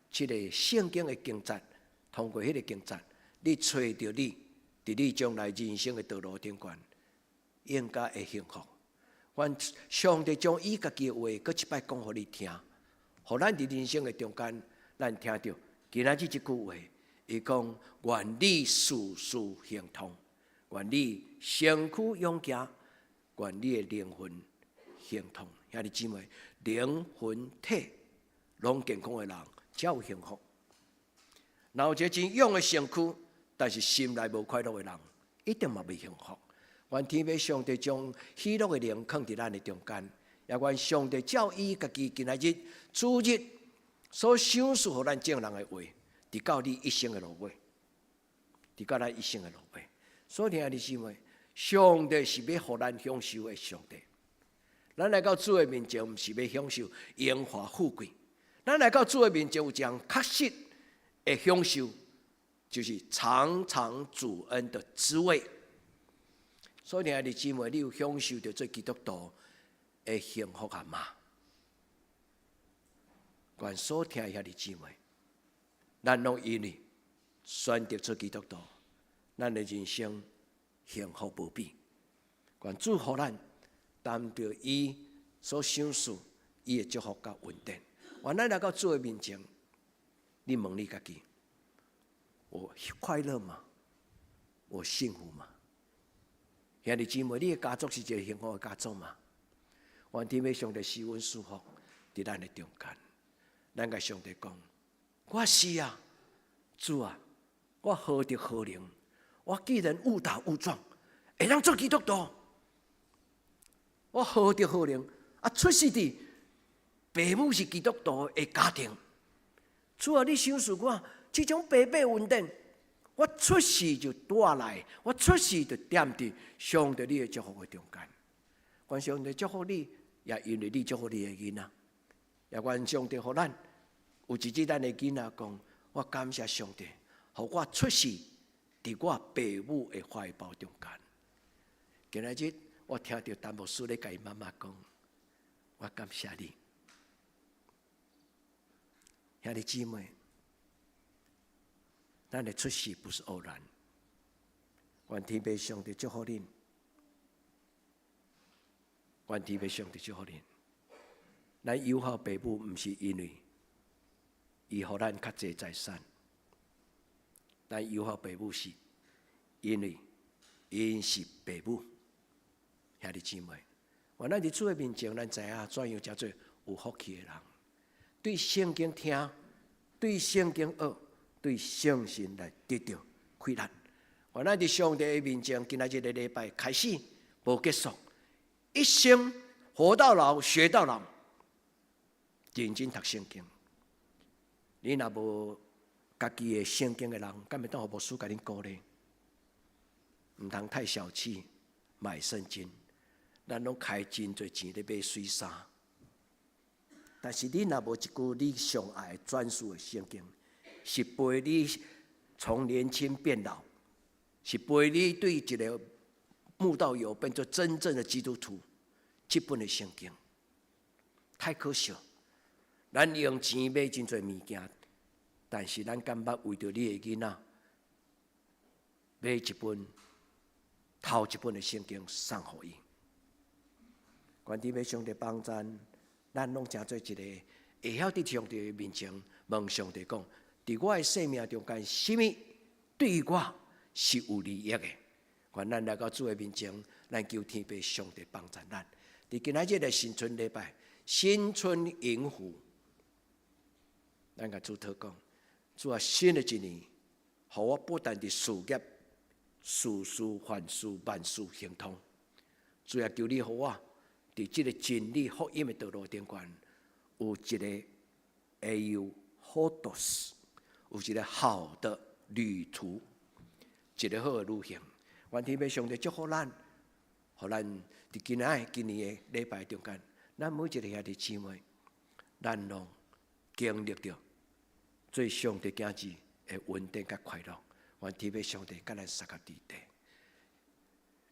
這个聖經的經節，通過彼个經節，你揣著你佇你將來人生的道路頂懸，應該會幸福。願上帝將伊家己的話，閣一擺講予你聽，予咱佇人生的中間，咱聽著今仔日這句話。伊講：願你事事亨通，願你身軀勇健，願你的靈魂亨通。兄弟姊妹，靈魂體攏健康的人才有幸福。若有一个真勇的身軀，但是心內無快樂的人，一定嘛袂幸福。願天父上帝將喜樂的靈囥佇咱的中間，也願上帝照伊家己今仔日主日所賞賜予咱眾人的話，直到你一生的落尾，直到咱一生的落尾。所以兄弟姊妹，上帝是欲予咱享受的上帝。咱來到主的面前，毋是欲享受榮華富貴。咱來到主的面前，有一項確實的享受，就是嘗嘗主恩的滋味。所以兄弟姊妹，你有享受著做基督徒的幸福啊嗎？願所聽的兄弟姊妹，咱攏因為選擇做基督徒，咱的人生幸福無比。願主予咱擔著伊所賞賜伊的祝福佮恩典。願咱來到主的面前，你問你家己：我快樂嗎？我幸福嗎？兄弟姊妹，你的家族是一个幸福的家族嗎？願天父上帝施恩賜福佇咱的中間，咱共上帝講：我是啊，主啊，我何德何能？我既然誤打誤撞，會當做基督徒，我何德何能啊？出世佇爸母是基督徒的家庭，主啊，你賞賜我這種白白恩典，我出世就帶來，我出世就踮佇上帝你的祝福的中間。願上帝祝福你，也因為你祝福你的囡仔。也願上帝予咱有一日咱的囡仔講，我感謝上帝，予我出世佇我爸母的懷抱中間。今仔日我聽著陳牧師咧共伊媽媽講，我感謝你，兄弟姊妹，咱的出世不是偶然，願天父上帝祝福恁，願天父上帝祝福恁。咱有孝爸母，毋是因為伊予咱較濟財產，咱有孝爸母是因為𪜶是爸母。兄弟姊妹，願咱佇主的面前，咱知影怎樣才做有福氣的人。對聖經聽，對聖經學，對聖神來得著快樂。願咱佇上帝的面前，今仔日這個禮拜開始無結束，一生活到老學到老，認真讀聖經。你若無家己的聖經的人，敢會當予牧師共恁鼓勵？毋通太小氣買聖經。咱攏開真濟錢咧買媠衫，但是你若無一句你上愛專屬的聖經，是陪你從年輕變老，是陪你對一個慕道友變做真正的基督徒，這本的聖經太可惜。咱用錢買真濟物件，但是咱敢捌為著你的囡仔買一本頭一本的聖經送予伊？願天父上帝幫贊，咱攏成做一個會曉佇上帝面前問上帝講：佇我的生命中間，啥物對我是有利益的？願咱來到主的面前，咱求天父上帝幫贊咱。佇今仔日的新春禮拜，新春迎福，咱共主禱告，主啊，新的一年，予我不但佇事業事事凡事萬事亨通，主啊，求你予我佇這個真理福音的道路頂懸，有一個 euhodos，有一個好的旅途，一個好的旅行。願天父上帝祝福咱，予咱佇今仔今年的禮拜中間，咱每一個兄弟姊妹，咱攏經歷著做上帝囝兒的穩定佮快樂。願天父上帝佮咱相佮佇底。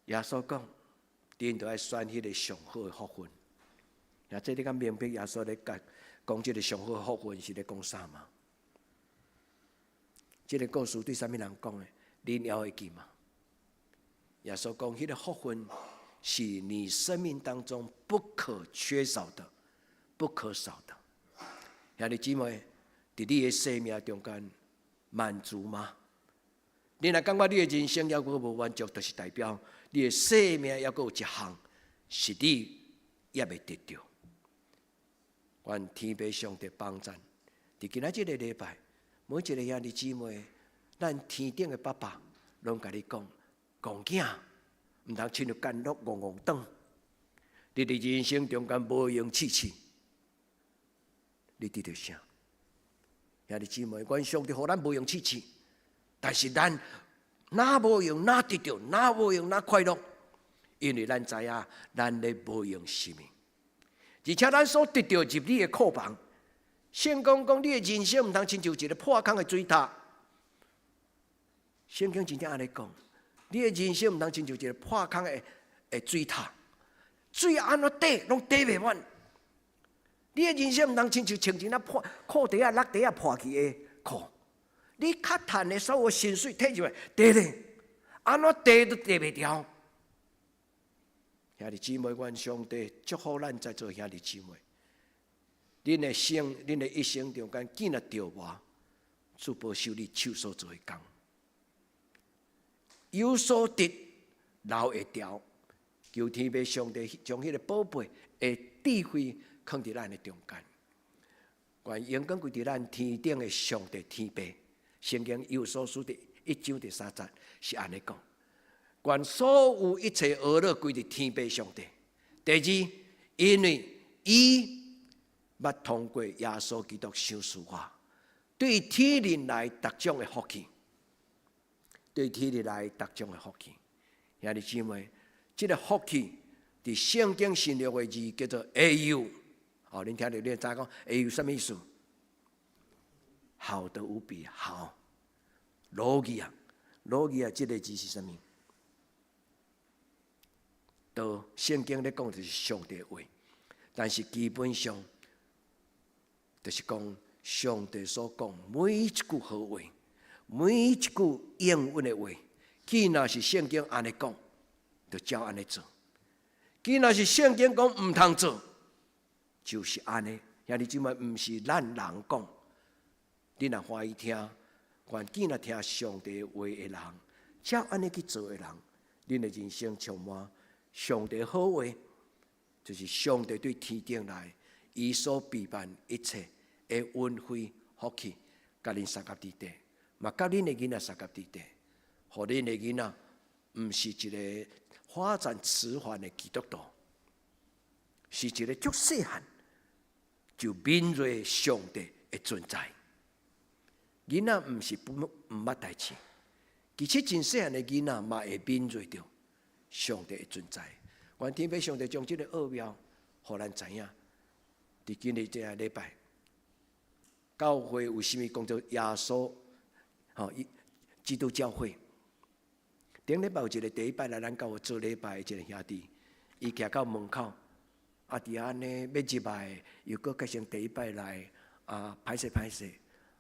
耶穌講，恁著愛選彼個上好的福分。若這你敢明白耶穌咧講講這個上好的福分是咧講啥嗎？這個故事對啥物人講的？恁猶會記嗎？耶穌講，彼個福分是你生命當中不可缺少的、不可少的。兄弟姊妹，佇你的生命中間滿足嗎？你若感覺你的人生猶閣無滿足，就是代表你的生命猶閣有一項是你猶未得著。願天父上帝幫贊，佇今仔這個禮拜，每一個兄弟姊妹，咱天頂的爸爸攏共你講，戇囝，毋通親像監獄戇戇轉。你佇人生中間無閒試試，你得著啥？兄弟姊妹，願上帝予咱無閒試試，但是咱若無閒，若得著，若無閒，若快樂，因為咱知影咱咧無閒啥物，而且咱所得著入你的庫房。聖經講，你的人生毋通親像一個破空的水塔。聖經真正按呢講，你的人生毋通親像一個破空的水塔，水按怎綴攏綴袂滿。你的人生毋通親像穿一領破褲底仔、落底仔破去的褲，你較趁的所有薪水提入來，綴咧，按怎綴都綴袂牢。兄弟姊妹，願上帝祝福咱在座兄弟姊妹。恁的生，恁的一生中間，見若著無，主保守你手所做的工，有所得，留會牢。求天父上帝將彼個寶貝的智慧囥佇咱的中間。願榮光歸佇咱天頂的上帝天父。聖經以弗所書第一章第三節是按呢講：願所有一切呵咾歸佇天父上帝，第二，因為伊捌通過耶穌基督賞賜我，對天靈來逐種的福氣，對天靈來逐種的福氣。兄弟姊妹，這个福氣佇聖經新約的字叫做 “A U”。哦，恁聽著，恁知講 “A U” 啥物意思？好得無比，好。羅基啊，羅基啊，這个字是啥物？到聖經咧講就是上帝話，但是基本上就是講上帝所講每一句好話，每一句應允的話，既若是聖經按呢講，就照按呢做；既若是聖經講毋通做，就是按呢。兄弟姊妹，毋是咱人講，你若歡喜聽，願既若聽上帝話的人，照按呢去做的人，恁的人生充滿上帝好話，就是上帝對天頂來，伊所備辦一切的恩惠福氣，共恁相佮佇底，嘛佮恁的囡仔相佮佇底，予恁的囡仔毋是一个發展遲緩的基督徒，是一個足細漢就敏銳上帝的存在。囡仔毋是毋捌代誌，其實真細漢的囡仔嘛會敏銳著上帝的存在。願天父上帝將這個奧妙，予咱知影。佇今日這个禮拜，教會為啥物講做耶穌？吼，基督教會。頂禮拜有一個第一擺來咱教會做禮拜的一个兄弟，伊徛到門口，啊，佇按呢欲入來，又閣改成第一擺來，啊，歹勢歹勢，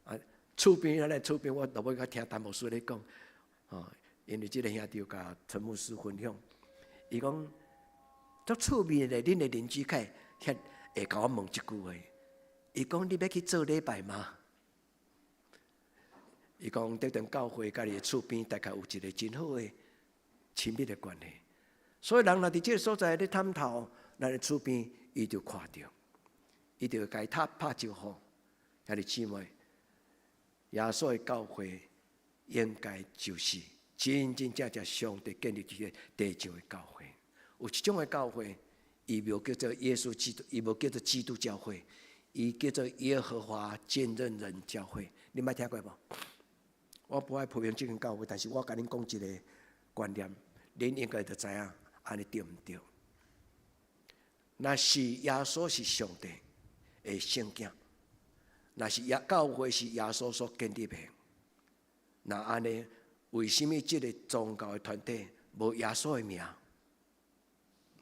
啊，厝邊咱來厝邊，我落尾閣聽陳牧師咧講，吼，因為這个兄弟有共陳牧師分享，伊講足趣味的，恁的鄰居較會會共我問一句話，伊講你欲去做禮拜嗎？伊講這間教會佮伊的厝邊大概有一個真好的親密的關係，所以人若佇這个所在咧探頭，咱的厝邊，伊就看著，伊就會共伊拍招呼。兄弟姊妹，耶穌的教會應該就是真真正正上帝建立這个地上的教會。有一種的教會，伊無叫做耶穌基督，伊無叫做基督教會，伊叫做耶和華見證人教會。你捌聽過無？我無愛批評這間教會，但是我共恁講一个觀念，恁應該就知影按呢對毋對？若是耶穌是上帝的聖子，若是耶教會是耶穌所建立的，那按呢，為啥物這个宗教的團體無耶穌的名？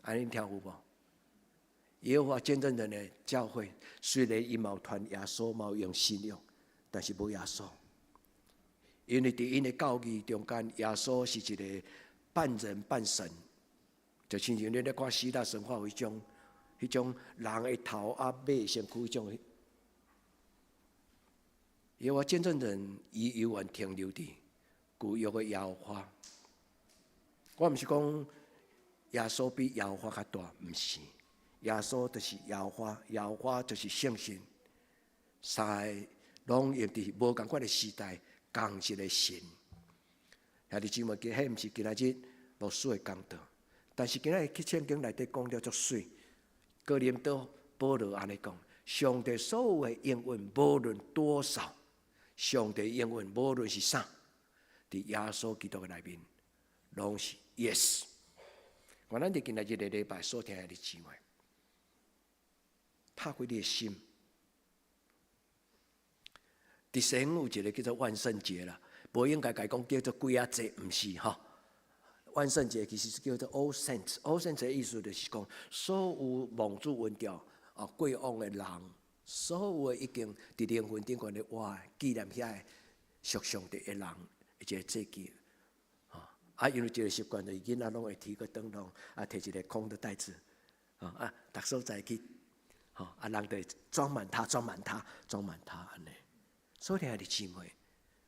按呢聽有無？耶和華見證人的教會雖然伊嘛有傳耶穌，嘛有用信仰，但是無耶穌。因為佇𪜶的教義中間，耶穌是一个半人半神，就親像恁咧看希臘神話彼種人的頭啊馬的身軀彼種。耶和華見證人伊猶原停留佇舊約的耶和華。我毋是講耶穌比耶和華較大，毋是。耶穌就是耶和華，耶和華就是聖神，三个攏用佇無仝款的時代，仝一个神。兄弟姊妹，其實彼毋是今仔日牧師的講道，但是今仔日去聖經內底講了足媠。哥林多保羅按呢講：上帝所有的應允，無論多少，上帝應允無論是啥，佇耶穌基督的內面，攏是 yes。願咱佇今仔日个禮拜所聽的姊妹，拍開你的心。佇西方有一个叫做萬聖節啦，無應該共講叫做鬼仔節，毋是吼。萬聖節其實是叫做 All Saints，All Saints 的意思就是講，所有蒙主恩召啊過往的人，所有的已經佇靈魂頂懸咧活紀念遐个屬上帝的人，一個節期。啊，因為這个習慣，就是囡仔攏會提個燈籠，啊，提一个空的袋子，啊，逐所在去，吼，啊，人就裝滿它，裝滿它，裝滿它，按呢。所以兄弟姊妹，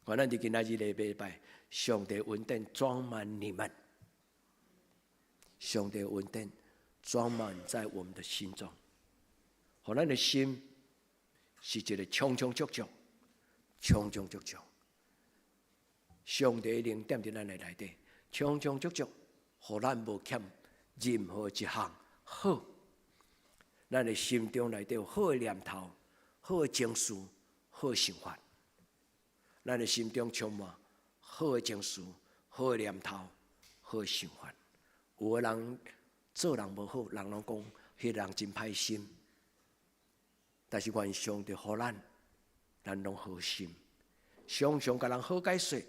願咱佇今仔日禮拜，上帝恩典裝滿你們，上帝恩典裝滿在我們的心中，予咱的心是一个充充足足、充充足足。上帝靈踮佇咱的內底，充充足足，予咱無欠任何一項好，咱的心中內底有好的念頭、好的情緒、好的想法。咱的心中充滿好的情緒、好的念頭、好的想法。有的人做人無好，人攏講彼個人真歹心。但是願上帝予咱，咱攏好心，常常共人好解說，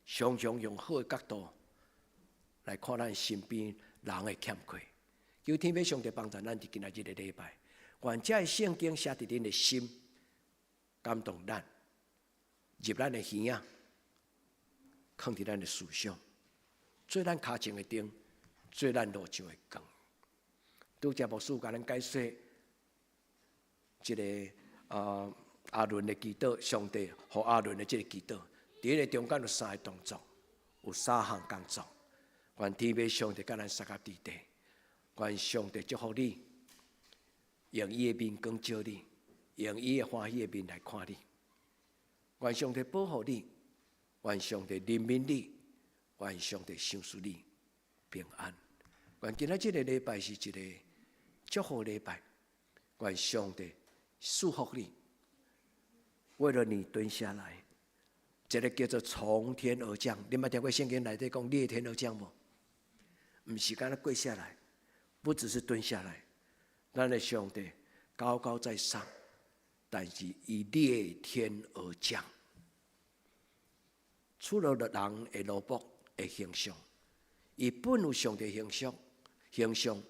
常常用好的角度來看咱身邊人的欠缺。求天父上帝幫助咱佇今仔日的禮拜，願這个聖經寫佇恁的心，感動咱，入咱的耳仔，囥佇咱的思想，做咱跤前的燈，做咱路上的光。拄才牧師共咱解說，這个亞倫的祈禱，上帝予亞倫的這个祈禱，佇彼個中間有三个動作，有三項工作。願天父上帝佮咱相佮佇底，願上帝祝福你，用伊的面光照你，用伊的歡喜的面來看你。願上帝保護你，願上帝憐憫你，願上帝賞賜你平安。願今仔這个禮拜是一个祝福禮拜，願上帝賜福你，為了你蹲下來，這个叫做從天而降。你捌聽過聖經內底講裂天而降無？毋是干焦跪下來，不只是蹲下來，咱的上帝高高在上，但是伊裂天而降，出了人的奴僕的形象，伊本有上帝形象，形象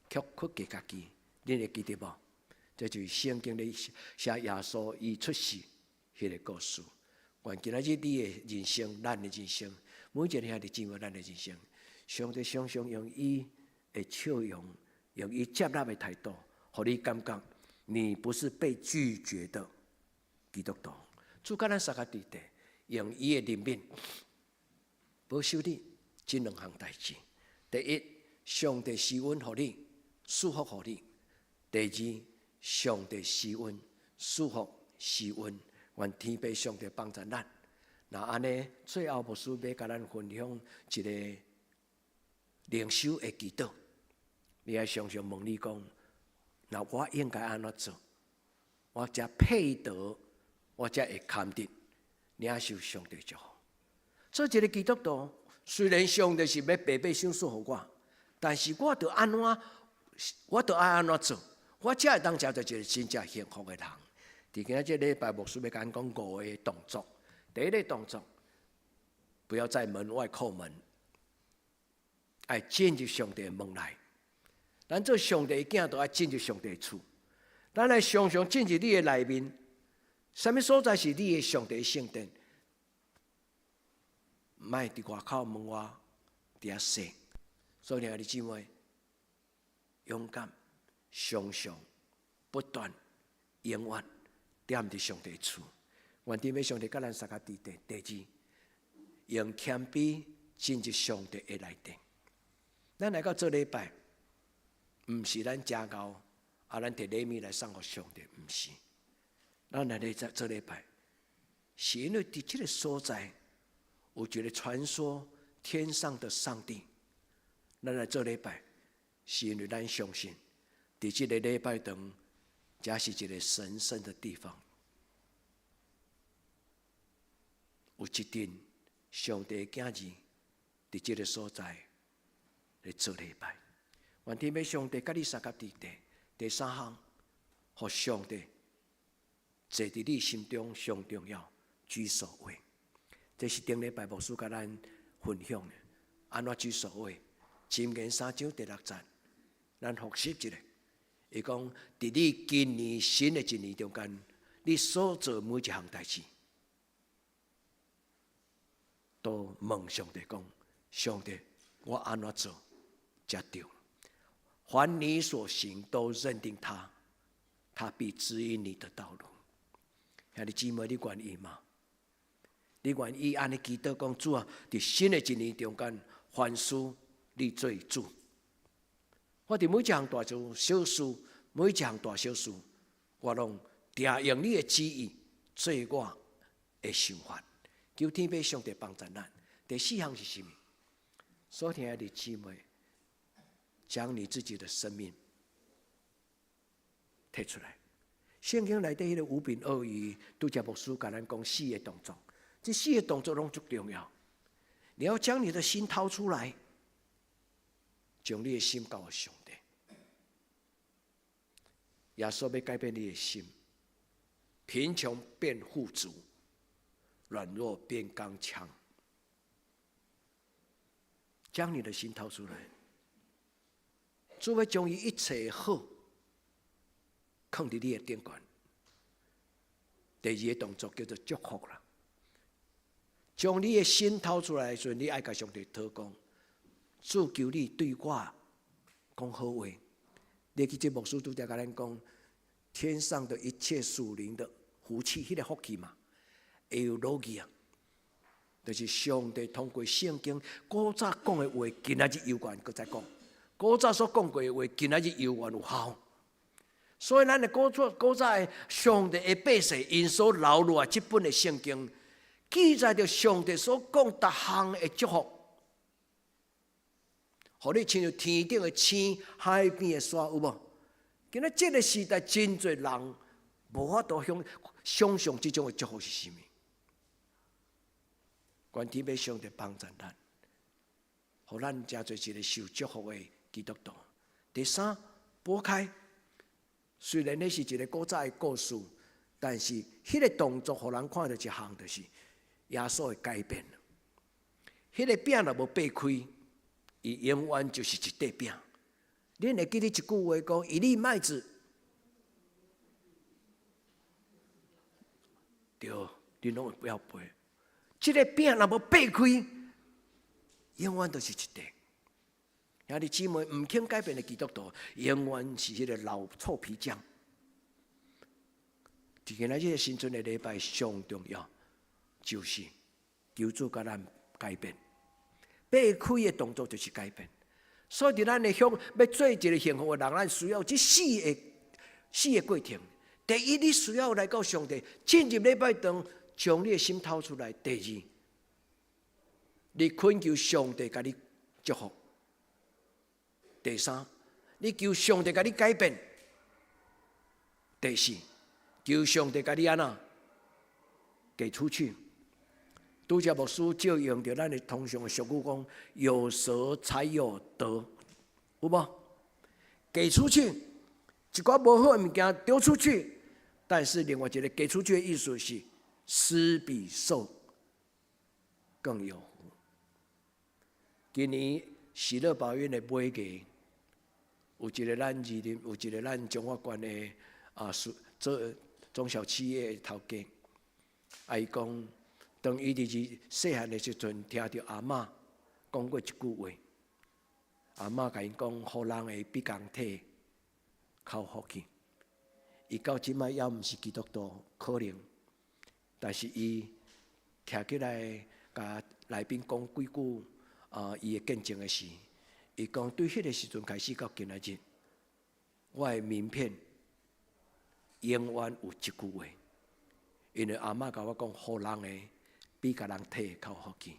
卻屈給家己，你會記得無？這就是聖經裡寫耶穌伊出世彼个故事。願今仔日你的人生，咱的人生，每一个兄弟姊妹，咱的人生，上帝常常用伊的笑容，用伊接納的態度，予你感覺你不是被拒絕的基督徒。主佮咱相佮佇底，用伊的憐憫保守你這兩項代誌。第一，上帝施恩予你，賜福予你；第二，上帝施恩賜福施恩，願天父上帝幫助咱。若按呢，最後牧師欲共咱分享一個靈修的祈禱。你愛常常問你講：那我應該按怎做？我才配得，我才會堪得領受上帝祝福。做一個基督徒，雖然上帝是欲白白賞賜予我，但是我著按怎，我著愛按怎做，我才會當成做一個真正幸福的人。佇今仔這禮拜，牧師欲共咱講五個動作。第一個動作，不要在門外叩門，愛進入上帝的門內。咱做上帝的囝，都愛進入上帝的厝。咱來常常進入你的內面，啥物所在是你的上帝的聖殿？莫佇外口門外佇遐踅。所以，兄弟姊妹，勇敢、常常、不斷、永遠踮佇上帝厝。願天父上帝佮咱相佮佇底。第二，用謙卑進入上帝的內殿。咱來到做禮拜，毋是咱食𠢕，啊，咱提禮物來送予上帝，毋是。咱來咧做禮拜，是因為佇這个所在有一个傳說天上的上帝。咱來做禮拜，是因為咱相信，佇這个禮拜堂，這是一个神聖的地方。有一陣上帝的囝兒佇這个所在來做禮拜。願天父上帝佮你相佮佇底。第三項，予上帝坐佇你心中上重要，居首位。這是頂禮拜牧師共咱分享的。按怎居首位？箴言三章第六節，咱複習一下。伊講：佇你今年新的一年中間，你所做每一項代誌，都問上帝講：上帝，我按怎做才對？凡你所行，都認定他，他必指引你的道路。兄弟姊妹，你願意嗎？你願意按呢祈禱講主啊？佇新的一年中間，凡事你做主。我佇每一項大事小事，每一項大小事，我攏定用你的旨意做我的想法。求天父上帝幫助咱。第四項是啥物？所疼愛的姊妹，將你自己的生命提出來。聖經內底彼個五餅二魚，拄才牧師共咱講四個動作，這四個動作攏足重要。你要將你的心掏出來，將你的心交予上帝。耶穌欲改變你的心，貧窮變富足，軟弱變剛強。將你的心掏出來，主欲將伊一切好，囥佇你的頂懸。第二個動作叫做祝福啦。將你的心掏出來的時陣，你愛共上帝討講，主求你對我講好話。你記這牧師拄才共咱講，天上的一切屬靈的福氣，彼個福氣嘛，會有落去啊。就是上帝通過聖經古早講的話，今仔日猶原閣再講；古早所講過的話，今仔日猶原有效。所以咱的古早古早的上帝的百姓，𪜶所留落來這本的聖經，記載著上帝所講逐項的祝福，予你親像天頂的星、海邊的沙，有無？今仔這個時代真濟人無法度想想像這種的祝福是啥物。願天父上帝幫助咱，予咱成做一個受祝福的基督徒。第三，擘開，雖然彼是一個古早的故事，但是彼個動作予人看著一項，就是耶穌的改變。彼個餅若無擘開，伊永遠就是一塊餅。恁會記得一句話講：一粒麥子，對，恁攏會不要背。這個餅若無擘開，永遠都是一塊。兄弟姊妹，毋肯改變的基督徒，永遠是彼個老臭皮匠。今仔這個新春的禮拜上重要，就是求主共咱改變。擘開的動作就是改變。所以，佇咱的鄉欲做一個幸福的人，咱需要這四個過程。第一，你需要來到上帝進入禮拜堂，將你的心掏出來。第二，你懇求上帝共你祝福。第三，你求上帝共你改變。第四，求上帝共你按怎給出去。拄才牧師借用著咱的通常的俗語講：有捨才有得，有無？給出去，一寡無好的物件丟出去，但是另外一個給出去的意思是施比受更有福。今年喜樂寶院的尾牙，有一個咱二林，有一個咱彰化縣的啊，做中小企業的頭家，啊，伊講，當伊佇二細漢的時陣，聽著阿嬤講過一句話，阿嬤共𪜶講，予人的比共提較有福氣。伊到這擺猶毋是基督徒，可能，但是伊徛起來，共來賓講幾句啊，伊的見證的時，伊講對彼個時陣開始到今仔日，我的名片永遠有這句話，因為阿嬤共我講，予人的比共人提較有福氣。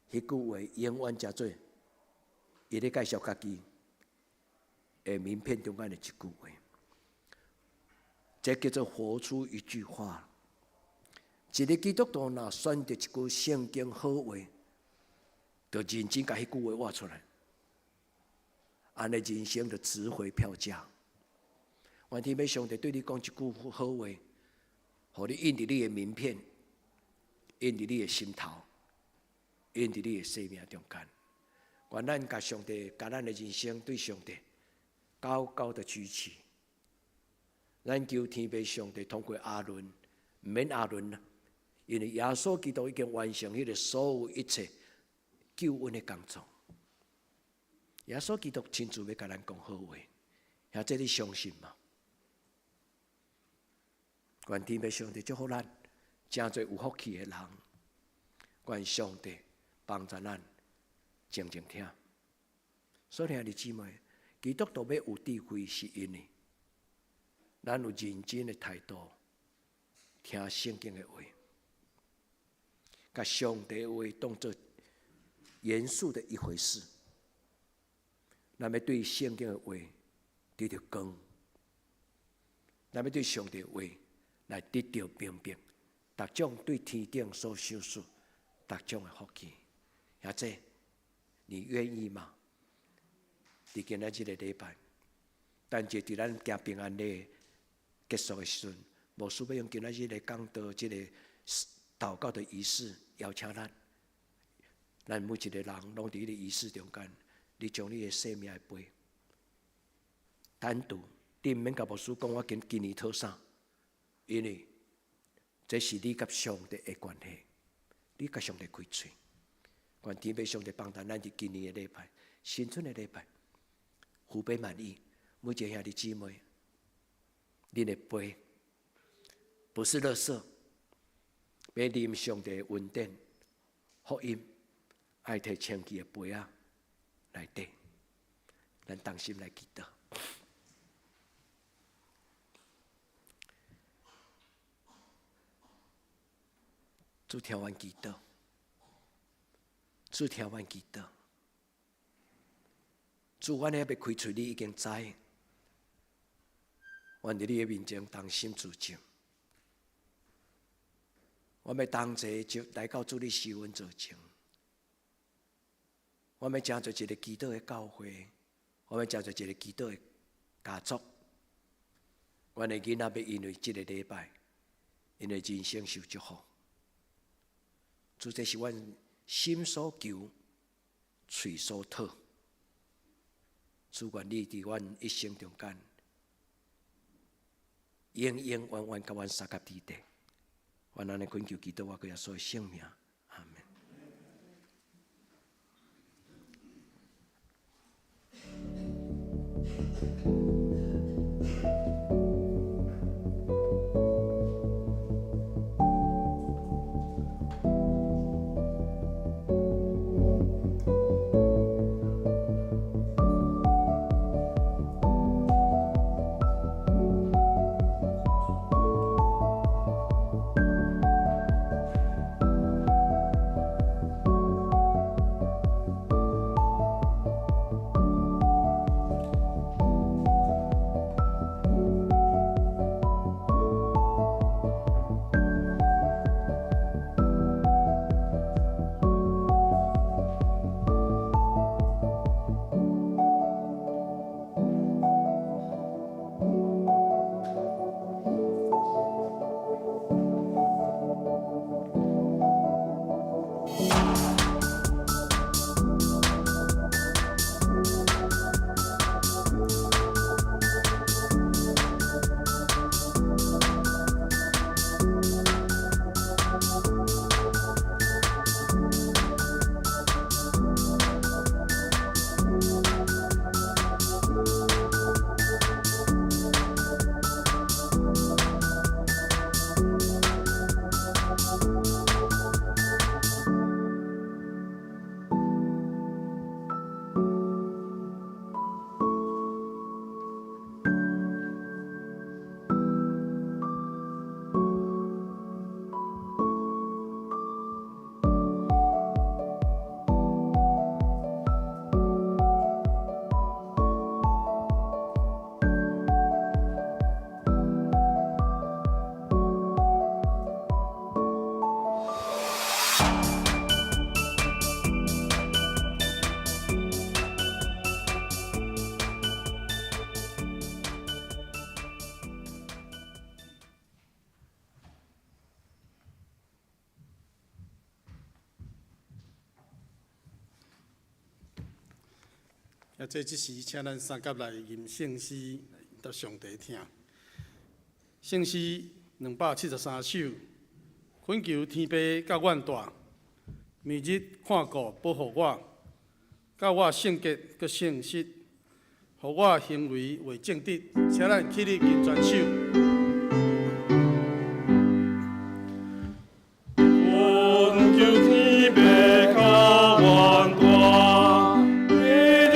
彼句話永遠成做伊咧介紹家己的名片中間的一句話，這叫做活出一句話。一個基督徒若選擇一句聖經好話，就認真共彼句話活出來，按呢人生就值回票價。願天父上帝對你講一句好話，予你印佇你的名片，印佇你的心頭，印佇你的生命中間。願咱共上帝，共咱的人生對上帝高高的舉起。咱求天父上帝通過亞倫，毋免亞倫啦，因為耶穌基督已經完成彼個所有一切救恩的工作。耶穌基督親自欲共咱講好話，兄弟你相信嗎？願天父上帝祝福咱，成做有福氣的人。願上帝幫助咱靜靜聽。所以兄弟姊妹，基督徒欲有智慧，是因為咱有認真的態度聽聖經的話，共上帝的話當做嚴肅的一回事。咱欲對聖經的話得著光，咱欲對上帝的話來得著明白，逐種對天頂所賞賜，逐種的福氣。兄弟，你願意嗎？佇今仔這个禮拜，等者佇咱行平安禮結束的時陣，牧師欲用今仔日的講道，這个禱告的儀式邀請咱，咱每一个人攏佇彼个儀式中間，你將你的生命的杯單獨，你毋免共牧師講，我今今年討啥，因為這是你佮上帝的關係，你佮上帝開喙，願天父上帝幫助咱佇今年的禮拜，新春的禮拜，福杯滿溢，每一个兄弟姊妹，恁的杯不是垃圾，欲啉上帝的恩典、福音，愛提清氣的杯仔內底，咱同心來祈禱。主聽阮祈禱，主聽阮祈禱。主，阮猶未開喙，你已經知。阮佇你的面前同心自盡。阮欲同齊就來到主你施恩座前。阮欲成做一个祈禱的教會，阮欲成做一个祈禱的家族。阮的囡仔欲因為這个禮拜，𪜶的人生受祝福。主，這是阮心所求、喙所討。主，願你佇阮一生中間，永永遠遠共阮相佮佇底。阮按呢懇求祈禱，我閣耶穌的聖名，阿門。啊，這這時，請咱三佮來吟聖詩，來予上帝聽。聖詩273首，懇求天父佮阮蹛，每日看顧保護我，教我聖潔閣誠實，予我行為為正直。請咱起立吟全首。懇求天父佮阮蹛，每日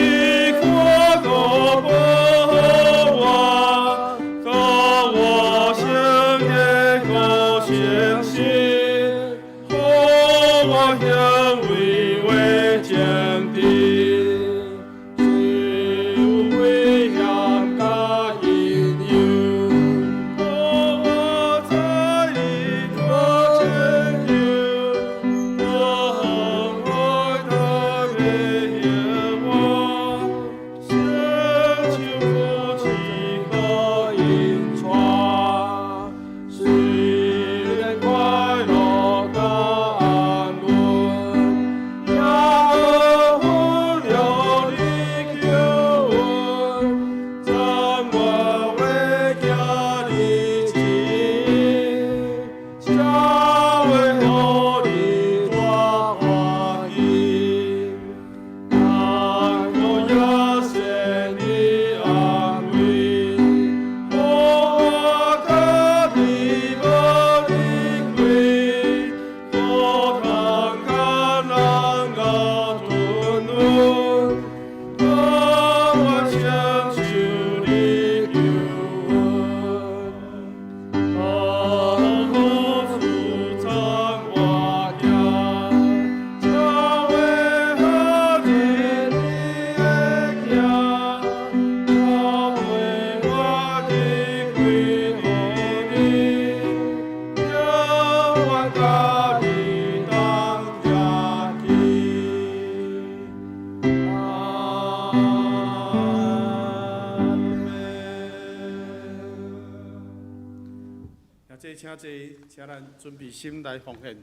看顧保護我，教我聖潔閣誠實，予我行為為正直。坐，請坐，請咱準備心來奉獻。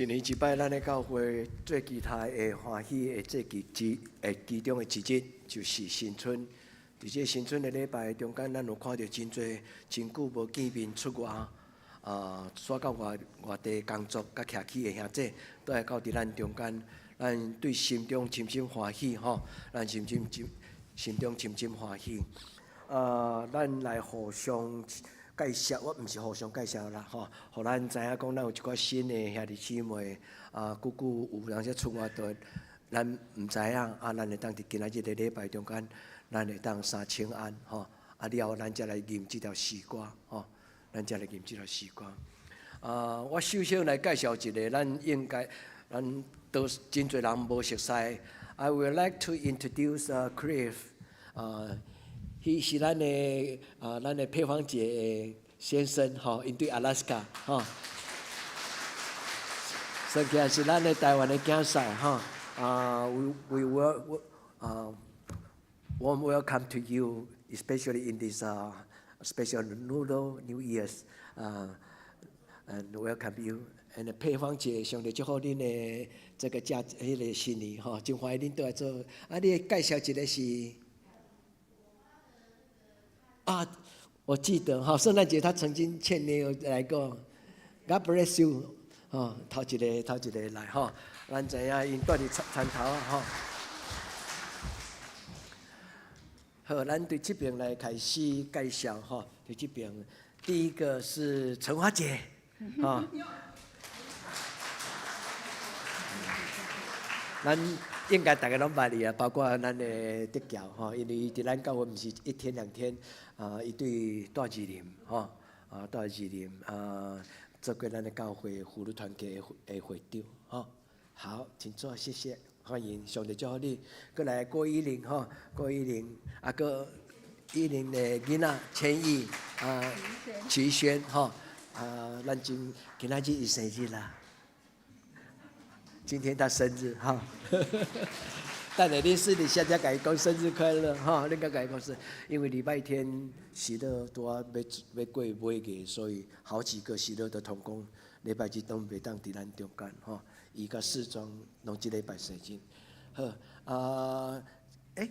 一年一擺，咱的教會最期待會歡喜的這其之的其中的一日，就是新春。佇這新春的禮拜中間，咱有看著真濟真久無見面出外，啊，煞到外外地工作佮徛起的兄弟，都來到佇咱中間，咱對心中深深歡喜吼，咱深深深心中深深歡喜。啊，咱來互相介紹，我毋是互相介紹啦，吼，予咱知影講，咱有一寡新的兄弟姊妹，啊，久久有當時出外地，咱毋知影，啊，咱會當佇今仔日的禮拜中間，咱會當三請安，吼，啊了後咱才來吟這條詩歌，吼，咱才來吟這條詩歌。啊，我首先來介紹一個，咱應該，咱都真濟人無熟似。I would like to introduce Cliff，啊。伊是咱的啊，咱的佩芳姐的先生吼，𪜶對阿拉斯加吼，算起來是咱的台灣的囝婿吼。啊，we will 啊，warm welcome to you, especially in this special Lunar New Year's 啊，and welcome you. And 佩芳姐，上帝祝福恁的這個家彼個新年吼，真歡喜恁倒來做。啊，你介紹一個是？啊，我記得哈，聖誕節他曾經前年有來過，God bless you，吼，頭一个頭一个來吼，咱知影𪜶蹛佇田頭啊吼。好，咱對這邊來開始介紹吼，對這邊，第一個是陳華姐，啊。咱應該大家攏捌伊啊，包括咱的德僑吼，因為伊佇咱教會毋是一天兩天，啊，伊對大士林吼，啊大士林啊，做過咱的教會婦女團契的會長吼。好，請坐，謝謝，歡迎，上帝祝福你。閣來郭依玲吼，郭依玲，啊，閣依玲的囡仔千億啊，齊軒吼，啊，咱今今仔日伊生日啦。今天他生日哈，等下你私底下才共伊講生日快樂哈，你閣共伊講是，因為禮拜天喜樂拄仔欲過尾月，所以好幾個喜樂的同工禮拜日都袂當佇咱中間吼，伊佮世莊攏這禮拜生日。好啊，欸，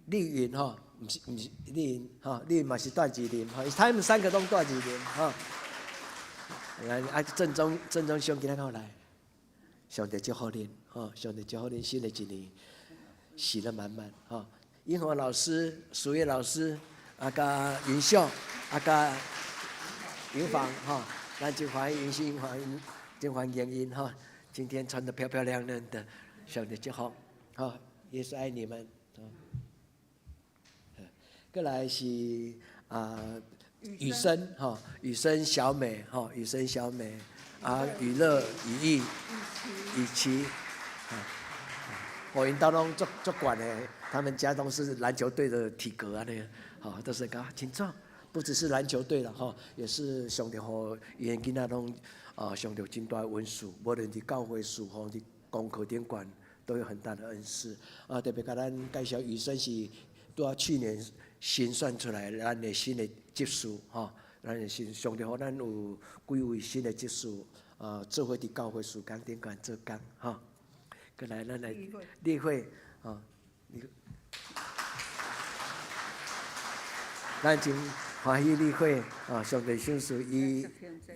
麗雲吼，毋是毋是麗雲吼，麗雲嘛是大吉林吼，他們三個攏大吉林吼。來啊，鄭中鄭中兄今仔敢有來？上帝祝福恁，吼！上帝祝福恁新的一年喜樂滿滿，吼！英華老師、淑葉老師，啊，佮雲秀，啊，佮雲芳，吼！咱真歡喜，雲秀、雲芳，真歡迎𪜶，吼！今天穿得漂漂亮亮的，上帝祝福，吼！耶穌愛你們，閣來是啊，雨生，吼，雨生小美，吼，雨生小美。啊，雨樂、雨毅、雨琪，啊，哦，𪜶兜攏足足懸的，他們家都是籃球隊的體格啊，那個，吼，都是講真壯，不只是籃球隊了，吼，也是上帝予𪜶囡仔攏啊，上帝真大恩賜，無論佇教會事奉、佇功課頂懸，都有很大的恩賜。啊，特別共咱介紹雨生是拄仔去年新選出來咱的新的執事，吼。咱的新上帝予咱有幾位新的執事，啊，做伙佇教會事工頂懸做工，吼。閣來咱來例會，吼，咱真歡喜例會，啊，上帝賞賜伊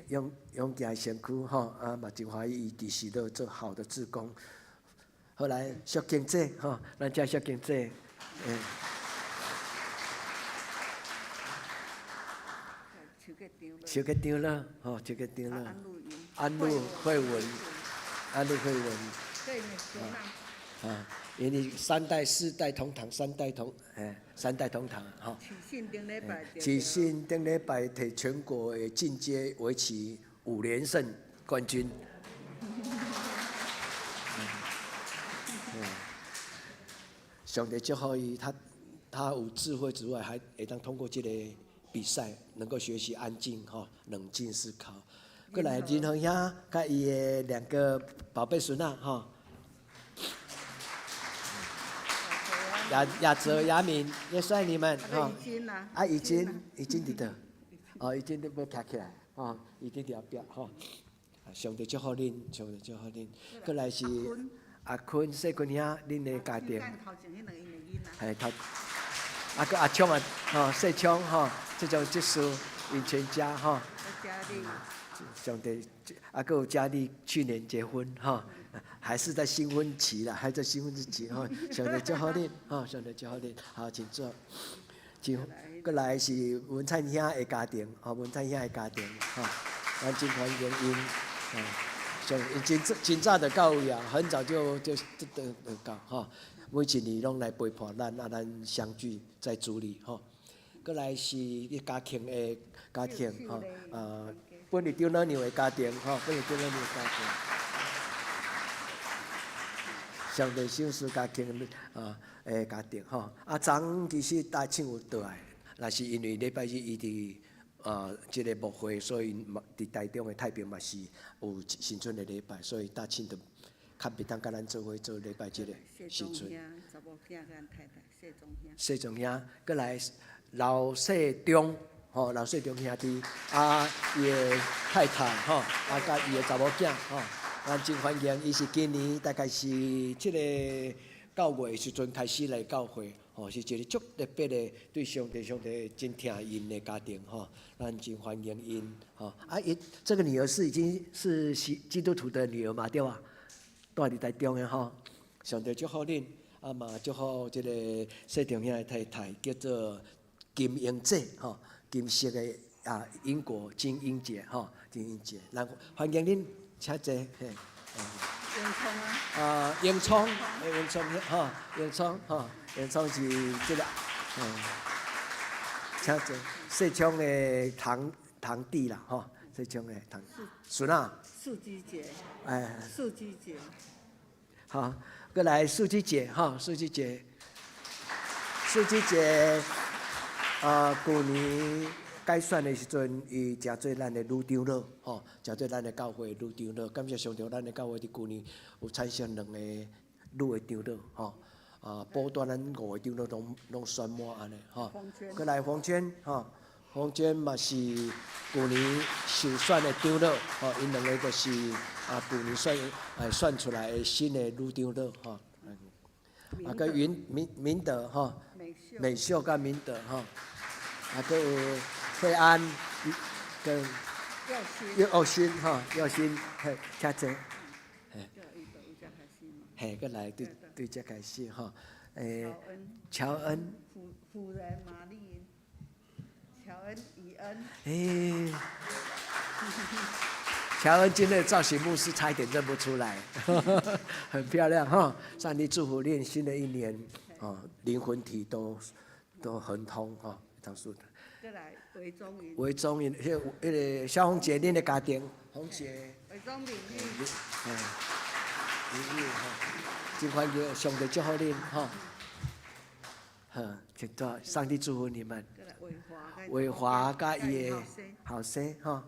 勇勇健身軀，吼，啊嘛真歡喜伊佇喜樂做好的志工。後來淑經姐，吼，咱請淑經姐，欸。小個長老，吼，小個長老，安露慧文，安露慧文，啊，因為三代四代同堂，三代同，哎，三代同堂，吼。啟信頂禮拜提全國的進階圍棋五連勝冠軍。上帝祝福伊，他他有智慧之外，還會當通過這個。比賽能夠學習安靜吼，冷靜思考。閣來仁和兄，佮伊的兩個寶貝孫仔吼，亞亞澤、亞敏，耶穌愛你們吼。啊，已經已經佇佗？哦，已經都欲徛起來，吼，已經佇後壁吼。上帝祝福恁，上帝祝福恁。閣來是阿坤、細坤兄，恁的家庭。嘿，頭。啊，閣阿聰啊，吼，細聰吼，這種執事𪜶全家吼。上帝，啊，閣有佳麗去年結婚吼，還是在新婚期啦，還在新婚之期吼。上帝祝福恁，吼，上帝祝福恁，好，請坐。請，閣來是文燦兄的家庭，吼，文燦兄的家庭，吼，咱真歡迎𪜶，吼，上𪜶真早真早就到位啊，很早就就就就到吼。每一年攏來陪伴咱，啊，咱相聚在主裡吼。閣來是伊家庭的家庭吼，啊，本日長老娘的家庭吼，本日長老娘的家庭。上帝賞賜家庭啊，的家庭吼。啊，昨其實大慶有倒來，若是因為禮拜日伊佇啊這個牧會，所以嘛佇台中的太平嘛是有新春的禮拜，所以大慶就。較袂當佮咱做伙做禮拜這個時陣。細忠兄，閣來老世忠，吼，老世忠兄弟，啊，伊的太太，吼，啊，佮伊的查某囝，吼，咱真歡迎。伊是今年大概是這個9月的時陣開始來教會，吼，是一個足特別的，對上帝上帝真疼𪜶的家庭，吼，咱真歡迎𪜶，吼。啊，伊這個女兒是已經是基督徒的女兒嘛，對吧？住佇台中的吼，上帝祝福恁，啊嘛祝福這個細長兄的太太叫做金英姐吼，金色的啊英國金英姐吼，金英姐，咱歡迎恁，請坐。嘿。英聰啊。啊，英聰，英聰吼，英聰吼，英聰是這個，請坐，世聰的堂堂弟啦，吼，世聰的堂孫啊。素姬姐。哎。素姬姐。好，過來素姬姐，吼，素姬姐，素姬姐，啊，舊年改選的時陣，伊成做咱的女長老，吼，成做咱的教會女長老。感謝上帝，咱的教會佇舊年有產生兩個女的長老，吼，啊，補單咱五個長老攏攏選滿按呢，吼。過來黃娟，吼，黃娟嘛是舊年受選的長老，吼，𪜶兩個就是啊，舊年選選出來的新的女長老，吼。啊，閣雲明明德，吼，美秀佮明德，吼，啊，閣有惠安跟耀新，吼，耀新，嘿，請坐，嘿，嘿，閣來對對這開始吼，欸，喬恩，夫夫人瑪麗，喬恩以恩，欸，喬恩今天的造型牧師差一點認不出來，很漂亮哈！上帝祝福你新的一年，哦，靈魂體都都亨通哈，當數的。再來韋宗雲。韋宗雲，彼個彼個小紅姐，恁的家庭，紅姐。韋宗明玉。嗯，明玉哈，真歡迎，上帝祝福恁哈。好，請坐，上帝祝福你們。偉華佮伊的後生哈。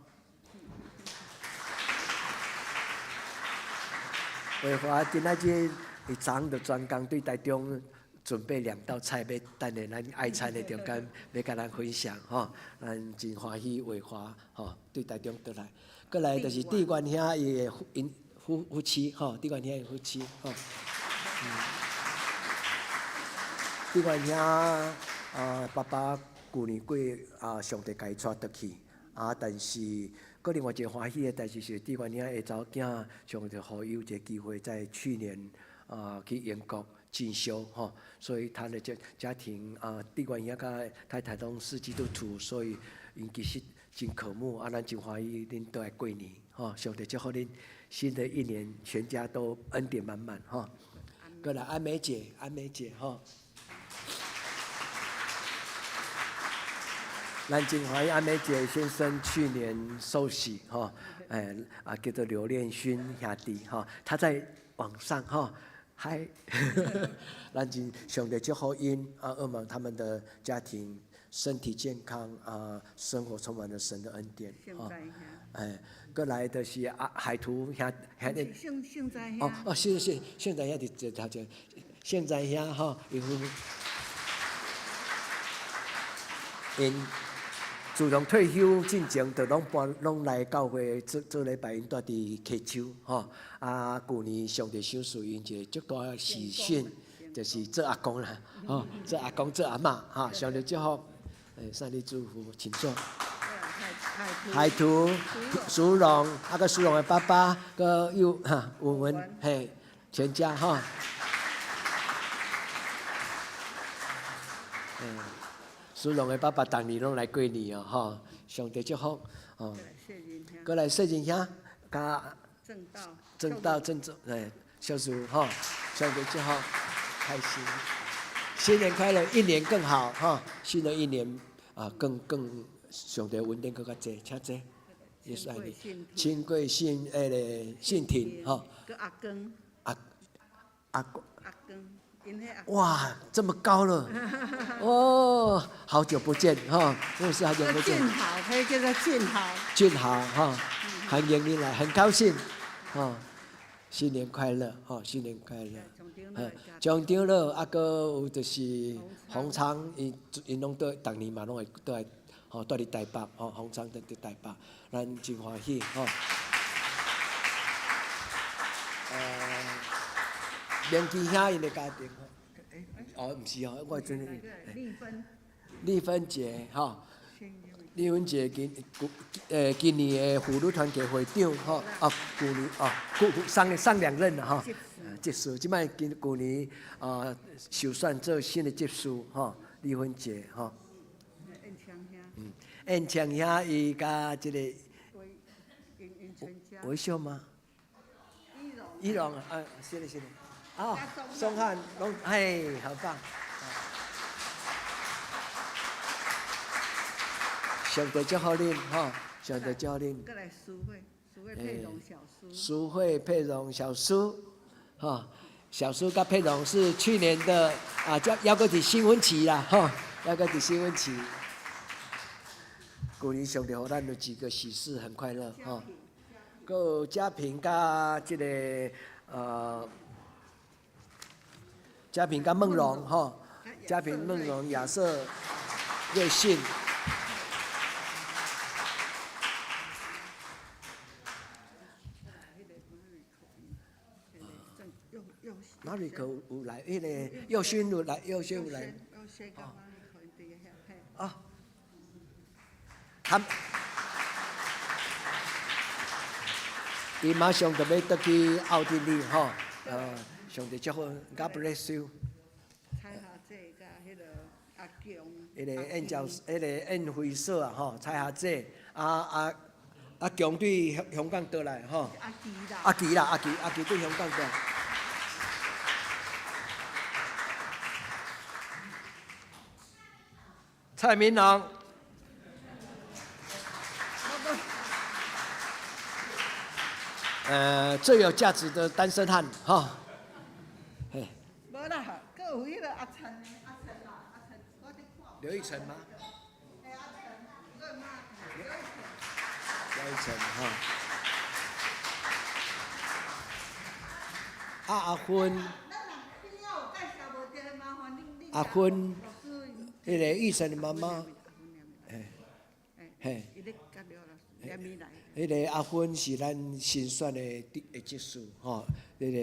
偉華今仔日伊昨昏就專工對台中準備兩道菜，欲等下咱愛餐的中間，欲共咱分享吼，咱真歡喜偉華吼對台中轉來，過來就是志願兄伊的𪜶夫夫妻吼，志願兄的夫妻吼。志願兄啊，爸爸舊年過啊，上帝共伊帶轉去啊，但是閣另外一個歡喜的代誌是，志願兄的查某囝上帝予伊有一個機會，在去年啊去英國進修吼，所以他的家家庭啊，志願兄佮太太攏是基督徒，所以𪜶其實真渴慕啊，咱真歡喜恁倒來過年吼，上帝祝福恁新的一年全家都恩典滿滿吼。過來安美姐，安美姐吼。咱真歡喜安美姐先生去年受洗吼，哎啊叫做劉練勳兄弟吼，他在網上吼，嗨，咱真上帝祝福𪜶啊，二毛他們的家庭身體健康啊，生活充滿了神的恩典吼，哎，過來就是啊海圖兄兄弟，哦哦是是，現在兄佇這頭前，現在兄吼，𪜶自從退休進前，就攏搬攏來教會做做禮拜，𪜶住佇溪州吼。啊，舊年上帝賞賜𪜶一個足大的喜訊，就是做阿公啦，吼，做阿公做阿嬤，哈，上帝祝福，欸，上帝祝福，請坐。海圖、淑榮，啊閣淑榮的爸爸，閣又哈文文，嘿，全家哈。嗯。淑榮的爸爸逐年攏來過年哦，吼，上帝祝福，哦。閣來細仁兄，佮正道、正宗，哎，小叔吼，上帝祝福，開心，新年快樂，一年更好，哈，新的一年啊，更更上帝恩典閣較濟，請坐，耶穌愛你，親貴姓彼个姓廷，吼。阿根。阿阿公。阿根。哇，這麼高了，哦，好久不見哈，真是好久不見。俊豪，可以叫做俊豪。俊豪哈，歡迎你來，很高興，哈，新年快樂，哈，新年快樂。嗯，張長老啊，閣有就是洪昌，𪜶𪜶攏對，逐年嘛攏會倒來，吼，蹛佇台北，吼，洪昌佇佇台北，咱真歡喜，吼。明基兄𪜶的家庭吼，哦，毋是哦，我真。麗芬。麗芬姐吼，麗芬姐今舊今年的婦女團體會長吼，啊，舊年哦，舊上上兩任啦吼，執事，這擺今舊年啊受選做新的執事吼，麗芬姐吼。嗯，燕青兄伊佮這個維秀嗎？伊龍啊，是的，是的。啊，松漢攏嘿，好棒！上帝祝福恁吼，上帝祝福恁。閣來蘇慧，蘇慧佩蓉小蘇。蘇慧佩蓉小蘇，吼，小蘇佮佩蓉是去年的啊，叫猶閣佇新婚期啦，吼，猶閣佇新婚期。舊年上帝予咱有幾個喜事，很快樂，吼。閣有嘉平佮這個嘉平佮孟蓉吼，嘉平孟蓉亞瑟瑞信。馬瑞可有來，彼個佑勳有來，佑勳有來。啊，他，伊馬上就欲轉去奧地利吼，上帝祝福，God bless you。蔡霞姐佮彼个阿強。彼个燕教，彼个燕輝嫂啊吼，蔡霞姐，阿強對香港倒來吼。阿奇啦。阿奇啦，阿奇，阿奇對香港倒來。蔡明龍，最有價值的單身漢，哈，嘿。無啦，閣有彼個阿陳，阿陳啦，阿陳，我佇看。劉一成嗎？嘿，阿陳，閣有媽，劉一成。劉一成，哈。啊，阿芬。阿芬。彼個玉成的媽媽，嘿，嘿，彼個阿芬是咱新選的的執事吼，彼個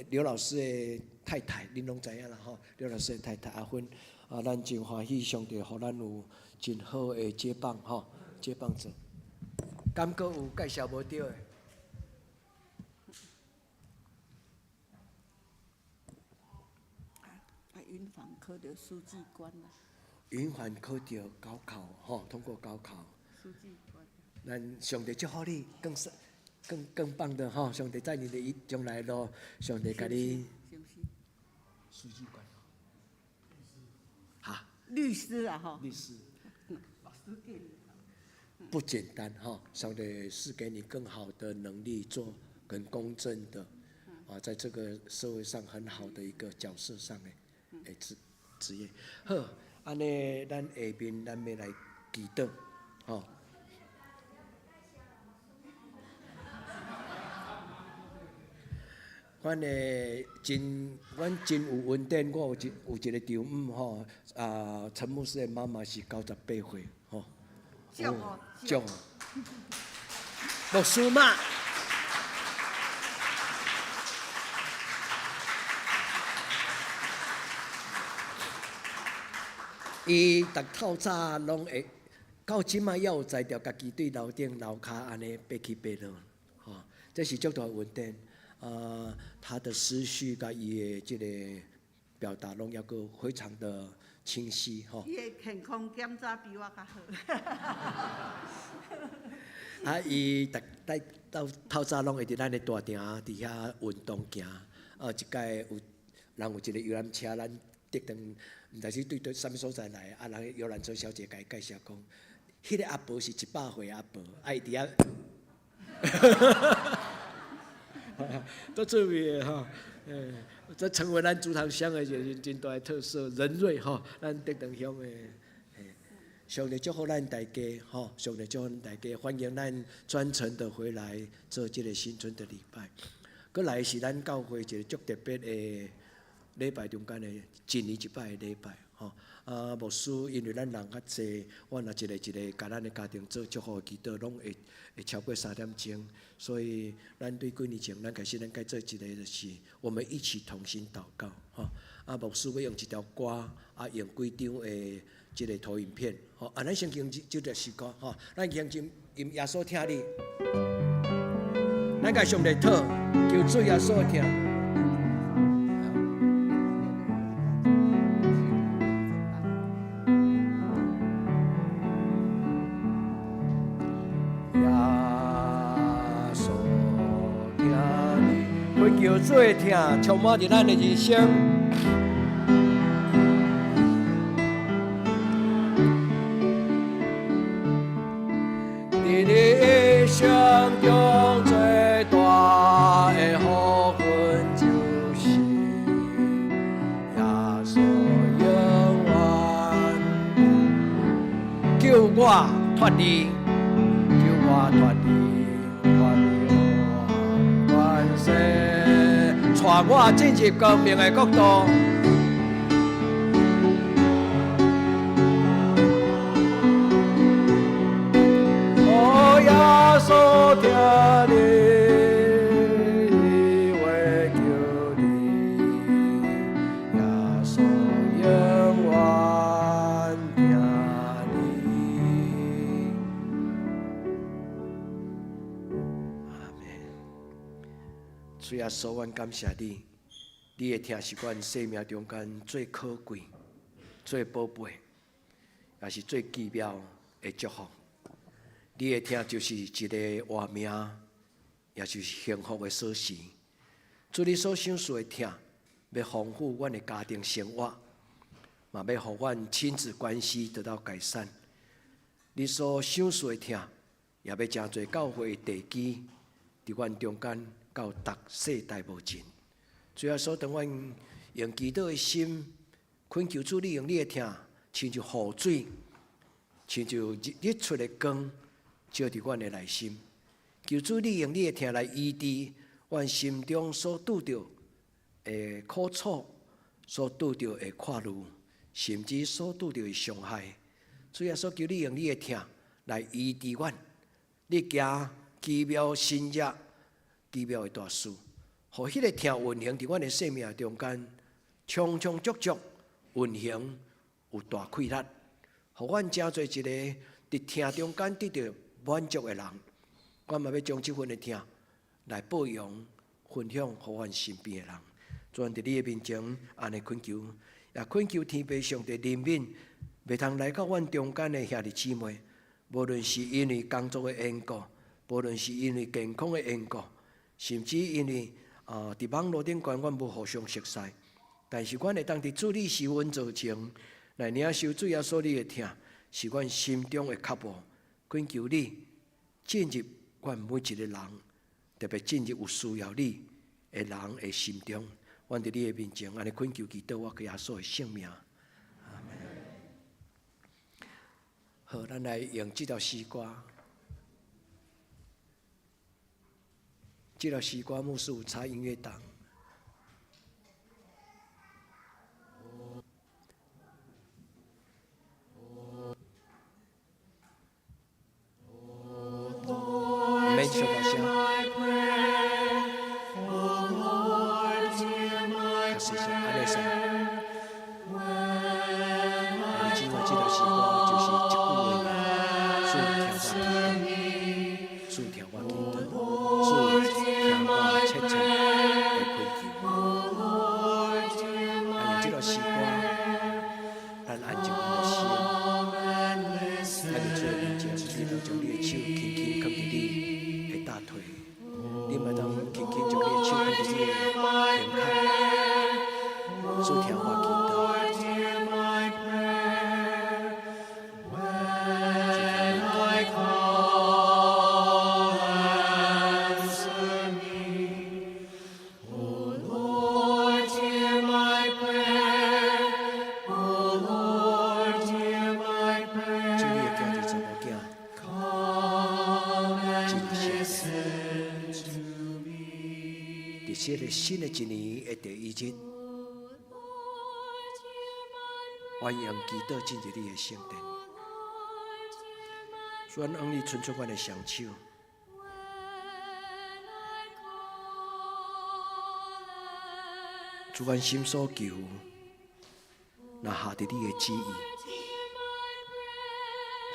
劉老師的太太，恁攏知影啦吼。劉老師的太太阿芬，啊，咱真歡喜，上帝予咱有真好的接棒吼，接棒者。敢閣有介紹無著的？啊，雲帆考著書記官啦。雲帆考著高考，吼，通過高考。咱上帝祝福你，更是更更棒的吼！上帝在你的將來路，上帝共你。書記官。哈。律師啊，吼。律師。不簡單哈，上帝賜給你更好的能力，做更公正的，啊，在這個社會上很好的一個角色上的，職職業。好。按呢，咱下面咱欲來祈禱，吼。阮的真，阮真有恩典。我有一個丈母吼，啊，陳牧師的媽媽是98歲，吼。足哦，足。牧師媽。伊逐透早攏會，到這擺猶有才調，家己對樓頂樓跤按呢爬起爬落，吼，這是足大恩典。啊，他的思緒佮伊的這個表達攏猶閣非常的清晰，吼。伊的健康檢查比我較好。啊，伊逐擺到透早攏會佇咱的大廳佇遐運動行，啊，一擺有人有一個遊覽車，咱特登。毋知是對對啥物所在來，啊，人遊覽車小姐共伊介紹講，彼個阿婆是100歲阿婆，啊，伊佇遐，足趣味的吼，這成為咱竹塘鄉的一個真大的特色，人瑞吼，咱竹塘鄉的，上帝祝福咱大家吼，上帝祝福咱大家，歡迎咱專程的回來做這個新春的禮拜。閣來是咱教會一個足特別的。禮拜中間的一年一擺的禮拜，吼啊，牧師因為咱人較濟，我若一个一个共咱的家庭做祝福的祈禱，攏會會超過三點鐘，所以咱對幾年前，咱開始咱該做一个就是，我們一起同心禱告，吼啊，牧師欲用一條歌，啊，用幾張的這個投影片，吼啊，咱先用這這條詩歌，吼，咱先用耶穌疼你，咱共上帝討，求主耶穌疼。求主的疼充滿佇咱的人生。佇你一生中最大的福分，就是耶穌永遠救我脫離，救我脫離，脫離黑暗權勢，帶我進入光明的國度。哦，耶穌聽你話求你，耶穌永遠聽你。阿們。主耶穌，阮感謝你，你的疼是阮生命中間最可貴、最寶貝，也是最奇妙的祝福。你的疼就是一個活命，也就是幸福的鎖匙。主你所賞賜的疼，欲豐富阮的家庭生活，嘛欲予阮親子關係得到改善。你所賞賜的疼，也欲誠濟教會的地基，佇阮中間到達世代無盡。主耶穌，當阮用祈禱的心，懇求主你用你的疼，親像雨水，親像日出的光，照佇阮的內心。求主你用你的疼來醫治阮心中所拄著的苦楚，所拄著的苦慮，甚至所拄著的傷害。主耶穌，求你用你的疼來醫治阮。你行奇妙神蹟、奇妙的大事，予彼个疼運行佇阮的生命中間，充充足足運行有大氣力，予阮成做一個佇疼中間得著滿足的人。阮嘛欲將這份的疼來報揚、分享，予阮身邊的人。主，阮佇你的面前按呢懇求，也懇求天父上帝憐憫，袂通來到阮中間的兄弟姊妹，無論是因為工作的緣故，無論是因為健康的緣故，甚至因為佇網路頂懸，阮無互相熟似，但是阮會當佇主你施恩座前來領受主耶穌你的疼，是阮心中的渴慕。懇求你進入阮每一個人，特別進入有需要你的人的心中。阮佇你的面前，按呢懇求祈禱，我耶穌的聖名。阿們。好，咱來用這條詩歌。這條詩歌牧師有插音樂檔。免小大聲。較細聲，按呢會使。兄弟姊妹，這條詩歌就是一句話：主聽我祈禱，主聽我祈禱，主聽我切切的懇求。啊，用這條詩歌，咱安靜阮的心，咱佇主的面前，你就將你的手輕輕囥佇你的大腿，你嘛當輕輕將你的手囥佇你的胸口，主聽我祈禱。主你的囝兒查某囝，真聖。佇這个新的一年的第一日，阮用祈禱進入你的聖殿，主，阮向你伸出阮的雙手，主，阮心所求，若合佇你的旨意，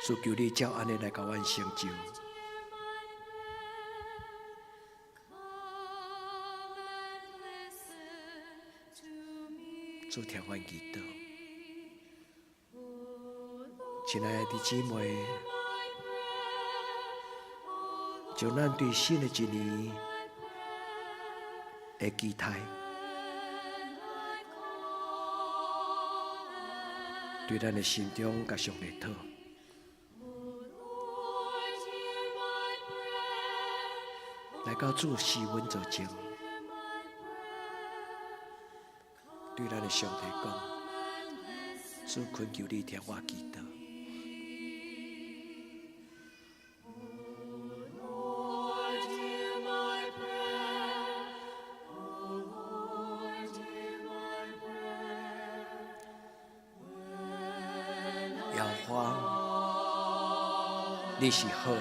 主求你照按呢來共阮成就。主聽阮祈禱，親愛的弟姊妹，將咱對新的一年的的期待，對咱的心中共上帝討。來到主施恩座前，對咱的上帝講：主懇求你聽我祈禱。耶和華，你是好，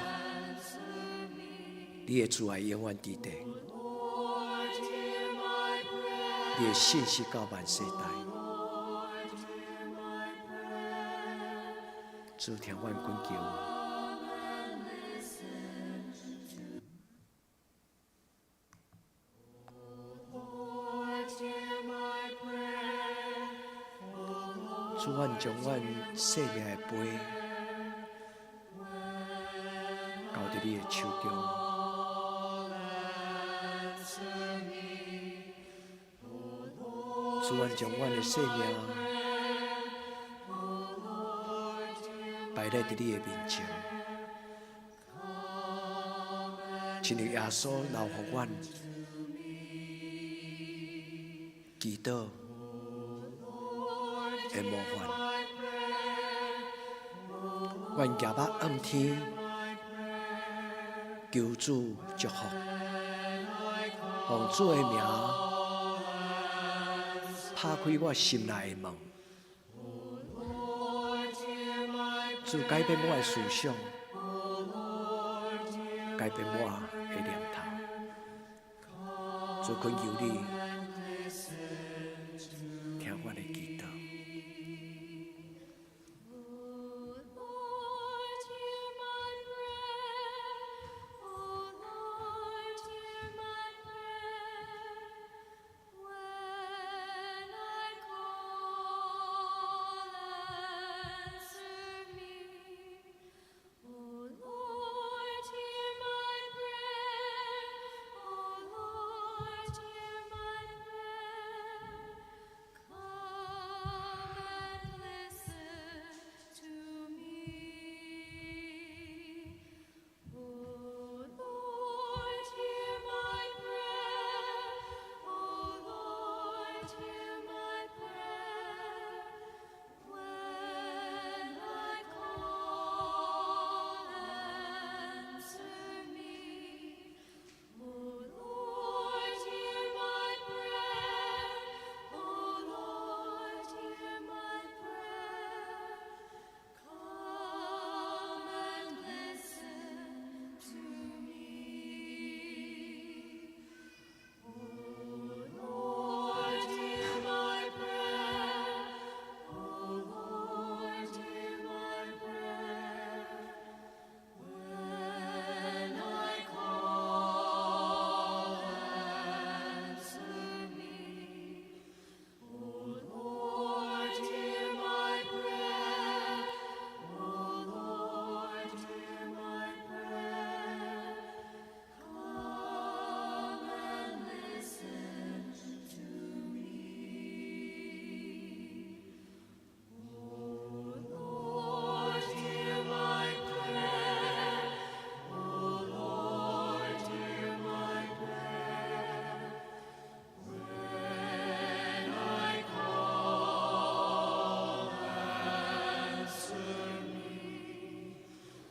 你的慈愛永遠佇地，你的信實到萬世代。主聽阮懇求。主，阮將阮生命的杯交佇你的手中。主，阮將阮的生命擺列佇你的面前，親像耶穌留予阮祈禱的模範，阮舉目向天，求主祝福，奉主的名，拍開我心內的門，主改變我的思想，改變我的念頭，主懇求你聽我的祈禱。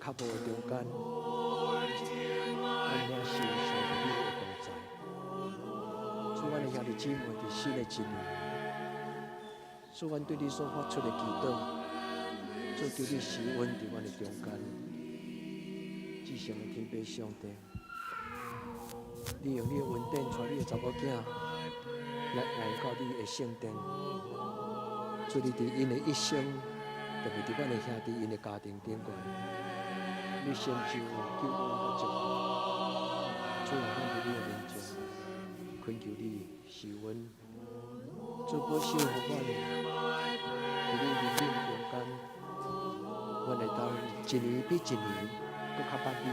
腳步的中間，阮領受上帝的同在。主，阮的兄弟姊妹佇新的一年，主，阮對你所發出的祈禱，主求你施恩佇阮的中間。至聖的天父上帝，你用你的恩典帶你的查某囝來來到你的聖殿。主，你佇𪜶的一生，特別佇阮的兄弟𪜶的家庭頂懸。你成就救恩佮祝福，主啊，阮佇你的面前，懇求你施恩，主保守予阮佇你面中間，阮會當一年比一年閣較捌你，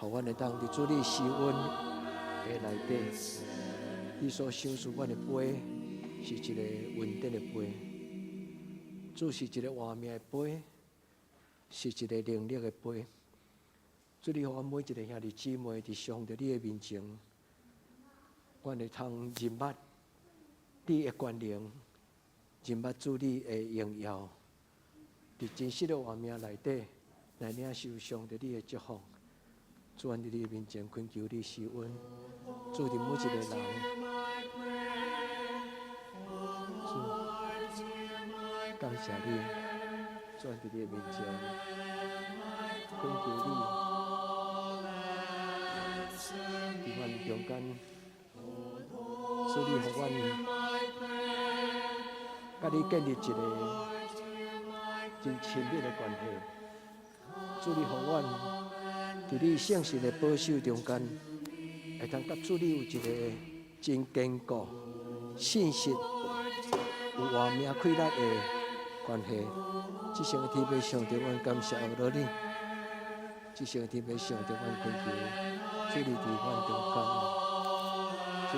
予阮會當佇主你施恩的內底，你所賞賜阮的杯是一个恩典的杯，主是一个活命的杯，是一个能力的杯。主，你予阮每一个兄弟姊妹佇上帝你的面前，阮會通認捌你的權能，認捌主你的榮耀，佇真實的活命內底來領受上帝你的祝福。主，阮佇你的面前懇求你施恩，主佇每一個人。主，感謝你，主佇你的面前懇求你，佇阮中間，主你予阮佮你建立一個真親密的關係。主你予阮佇你聖神的保守中間，會通佮主你有一個真堅固、信實、有活命氣力的關係。至聖的天父上帝，阮感謝阿羅你。至聖的天父上帝，阮懇求主你佇阮中間，主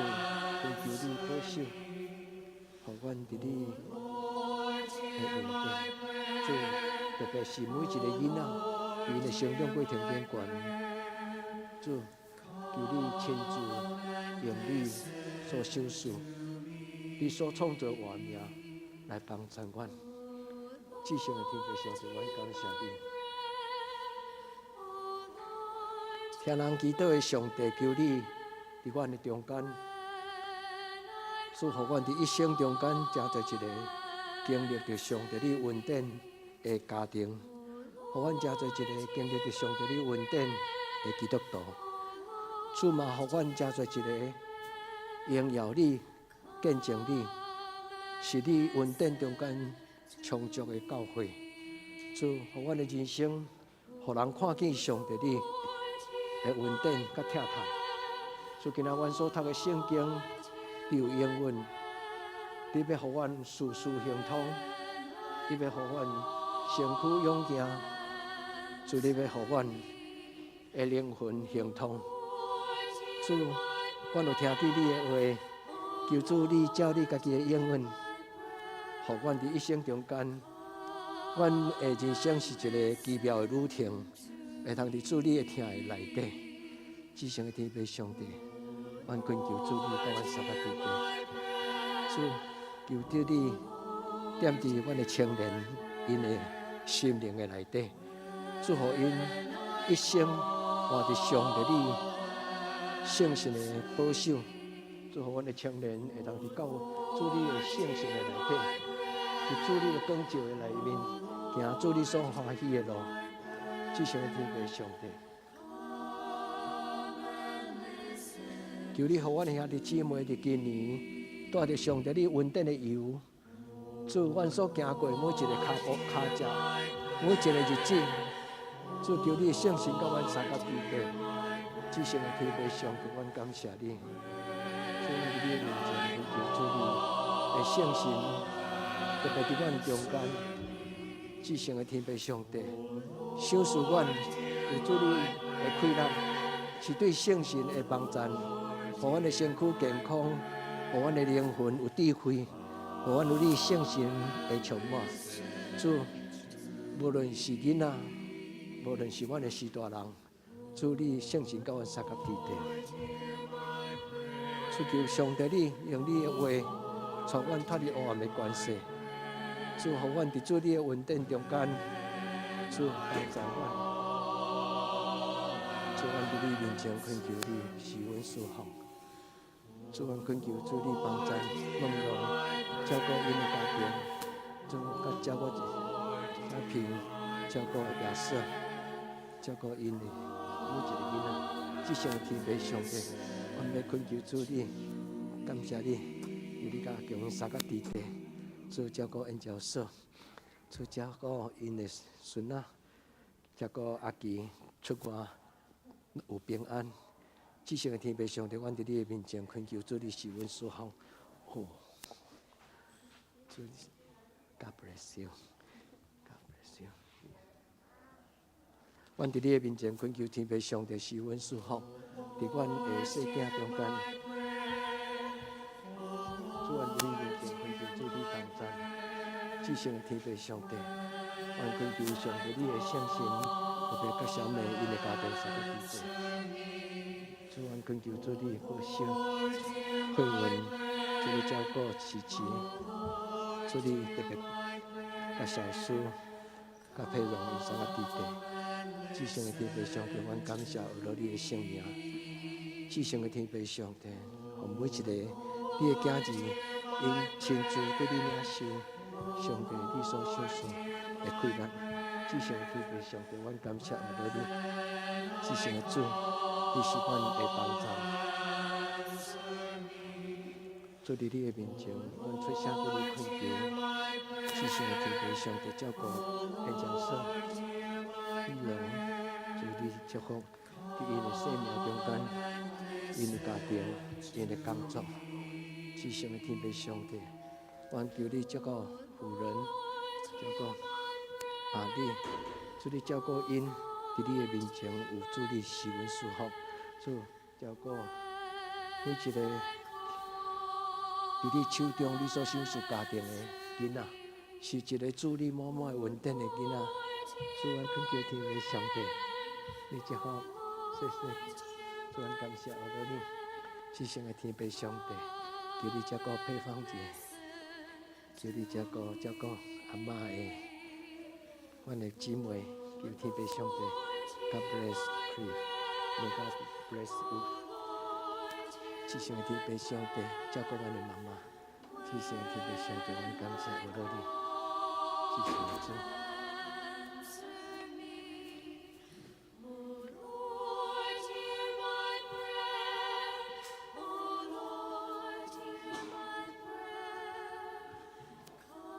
懇求你保守，予阮佇你的恩典。主特別是每一個囡仔，佇𪜶的成長過程頂懸，主求你親自用你所賞賜、你所創造活命來幫助阮。至聖的天父上帝，阮感謝你。聽人祈禱的上帝，求你佇阮的中間，祝福阮佇一生中間，成做一個經歷著上帝你恩典的家庭，予阮成做一個經歷著上帝你恩典的基督徒。主嘛，予阮成做一個榮耀你、見證你，是你恩典中間充足的教會。主，予阮的人生，予人看見上帝你的恩典佮疼痛。主，今仔阮所讀的聖經，你有應允，你欲予阮事事亨通，你欲予阮身軀勇健，主，你欲予阮的靈魂亨通。主，阮有聽見你的話，求主你照你家己的應允，予阮佇一生中間，阮的人生是一個奇妙的旅程，會通佇主你的疼的內底。至聖的天父上帝，阮懇求主你佮阮相佮佇底。主，求得你踮佇阮的青年𪜶的心靈的內底，祝福𪜶一生活佇上帝你聖神的保守，祝福阮的青年會當佇到主你的聖神的內底，佇主你的光照的內面，行主你所歡喜的路。至聖的天父上帝，求你予阮的兄弟姊妹佇今年帶著上帝你恩典的油，主阮所行過每一个跤步、跤跡，每一个日子，主求你的聖神佮阮相佮佇底。至聖的天父上帝，阮感謝你，主阮佇你的面前，求主你的聖神特別佇阮中間。至聖的天父上帝，賞賜阮有主你的氣力，是對聖神的幫贊，予阮的身軀健康，予阮的靈魂有智慧，予阮有你聖神的充滿。主，無論是囡仔，無論是阮的序大人，主你聖神佮阮相佮佇底。主求上帝你用你的話，帶阮脫離黑暗的權勢。主，予阮佇主你的恩典中間，主幫助阮。主，阮佇你面前懇求你賜阮賜福。主，阮懇求主你幫助孟蓉照顧𪜶的家庭，主佮照顧阿平，照顧亞瑟，照顧𪜶的每一個囡仔。至聖的天父上帝，阮欲懇求主你，感謝你，求你佮阿強𪜶相佮佇底。主照顧研究所，主照顧𪜶的孫仔，照顧阿奇出外有平安。至聖的天父上帝，阮佇你的面前懇求主你賜阮賜福。好，主，God bless you，God bless you。阮佇你的面前懇求天父上帝賜阮賜福，佇阮的細囝中間，至聖的天父上帝，阮懇求上帝你的聖神，特別佮小妹𪜶的家庭三個弟子。主，阮懇求主你的保守、惠雲，主你照顧慈慈，主你特別佮小蘇、佮佩蓉𪜶三個弟弟。至聖的天父上帝，阮感謝阿羅你的聖名。至聖的天父上帝，予每一个你的囝兒，𪜶親自對你領受上帝你所賞賜的快樂。至聖的天父上帝，阮感謝阿羅你。至聖的主，你是阮的幫助。主佇你的面前，阮出聲對你懇求。至聖的天父上帝照顧現場所，美容，主你祝福佇𪜶的生命中間，𪜶的家庭，𪜶的工作。至聖的天父上帝，阮求你照顧婦人，照顧阿你，主你照顧𪜶佇你的面前有主你施恩賜福，主照顧每一個佇你手中你所賞賜家庭的囡仔，是一個主你滿滿的恩典的囡仔。主，阮懇求天父上帝，你祝福，謝謝，主，阮感謝阿羅你，至聖的天父上帝，求你照顧配方姐，求你照顧照顧阿嬤的，阮的姊妹，求天父上帝，God bless you, May God bless you。至聖的天父上帝，照顧阮的媽媽，至聖的天父上帝，阮感謝阿羅你，至聖的主。 Answer me, O Lord, hear my prayer. O Lord, hear my prayer.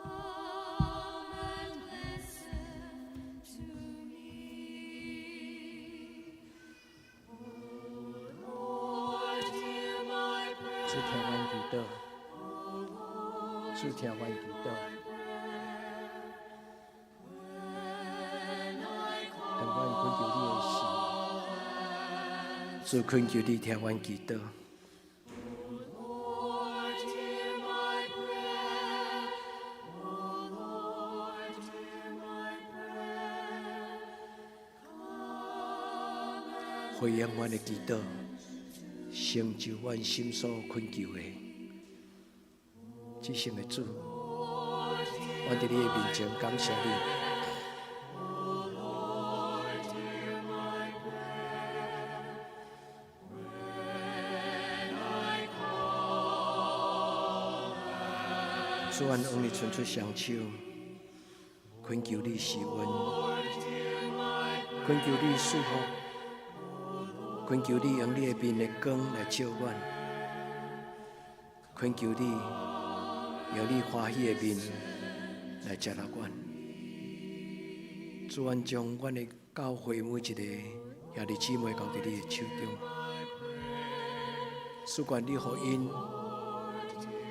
Come and listen to me. O Lord, hear my 主 prayer. 聽阮祈禱，主聽阮祈禱。 When I 當阮懇求你的時，主懇求你聽阮祈禱。 Lord, hear my prayer. O Lord, hear my prayer. Come and 回應阮的祈禱，成就阮心所懇求的。至聖的主，阮佇你的面前感謝你。 Lord, hear my prayer. When I call, 主，阮向你伸出雙手，懇求你施恩，懇求你賜福，懇求你用你的面的光來照阮，懇求你用你歡喜的面來接納阮。主，阮將阮的教會每一个兄弟姊妹交佇你的手中，賜願你予𪜶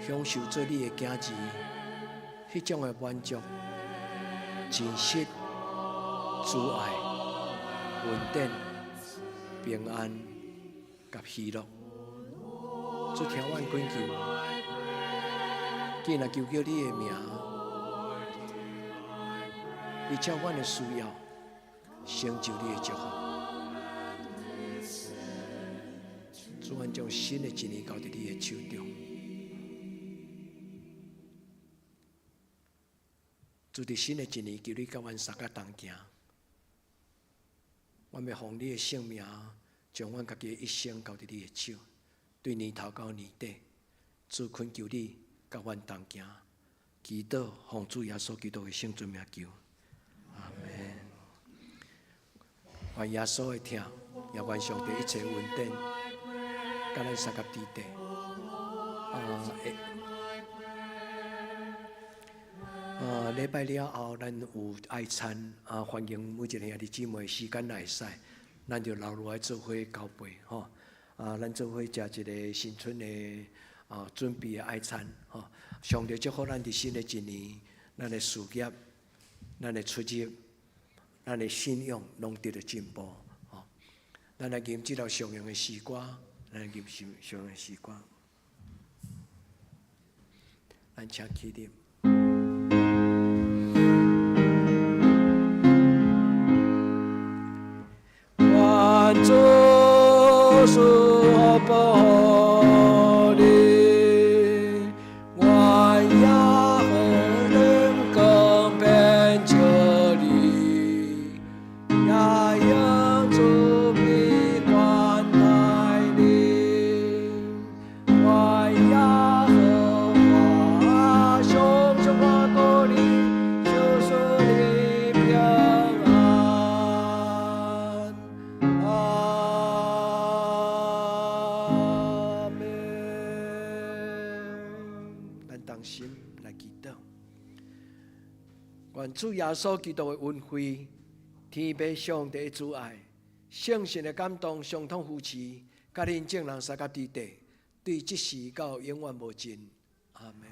享受做你的囝兒，彼種的滿足、真實、慈愛、恩典、平安佮喜樂。主聽阮懇求，既然求叫你的名，你照阮的需要，成就你的祝福。主，阮將新的一年交佇你的手中。主，佇新的一年，求你佮阮相佮同行。阮欲奉你的聖名，將阮家己的一生交佇你的手，對年頭到年底，主懇求你佮阮同行，祈禱奉主耶穌基督的聖尊名求，阿門。願耶穌的疼，也願上帝一切恩典，佮咱相佮佇底。啊，會啊，禮拜了後，咱有愛餐啊，歡迎每一个兄弟姊妹，時間若會使，咱就留落來做伙交陪吼。啊，咱做伙食一个新春的啊準備的愛餐吼。上帝祝福咱佇新的一年，咱的事業、咱的出入、咱的信仰攏得著進步吼。咱來吟這首常用的詩歌，咱來吟常常用的詩歌。咱請起立。願主耶穌基督的恩惠，天父上帝的慈愛，聖神的感動，相通扶持，佮恁眾人相佮佇底，對這時到永遠無盡。阿門。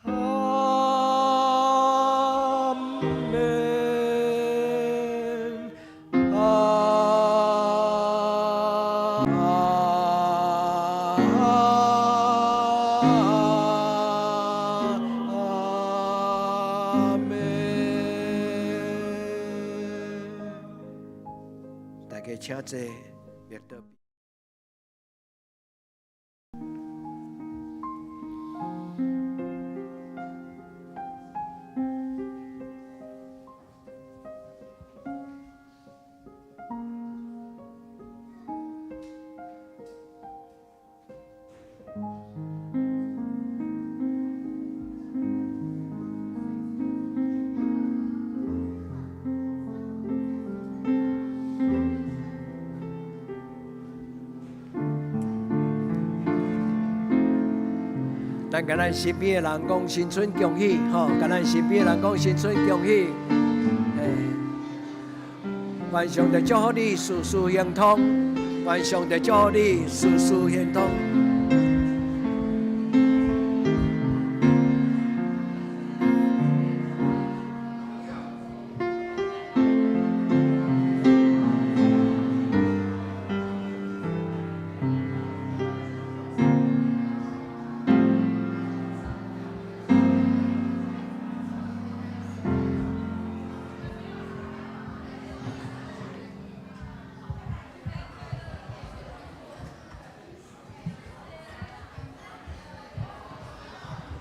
阿門。阿門。大家請坐，默禱。咱共咱身邊的人講新春恭喜，吼！共咱身邊的人講新春恭喜，嘿！願上帝祝福你事事亨通，願上帝祝福你事事亨通。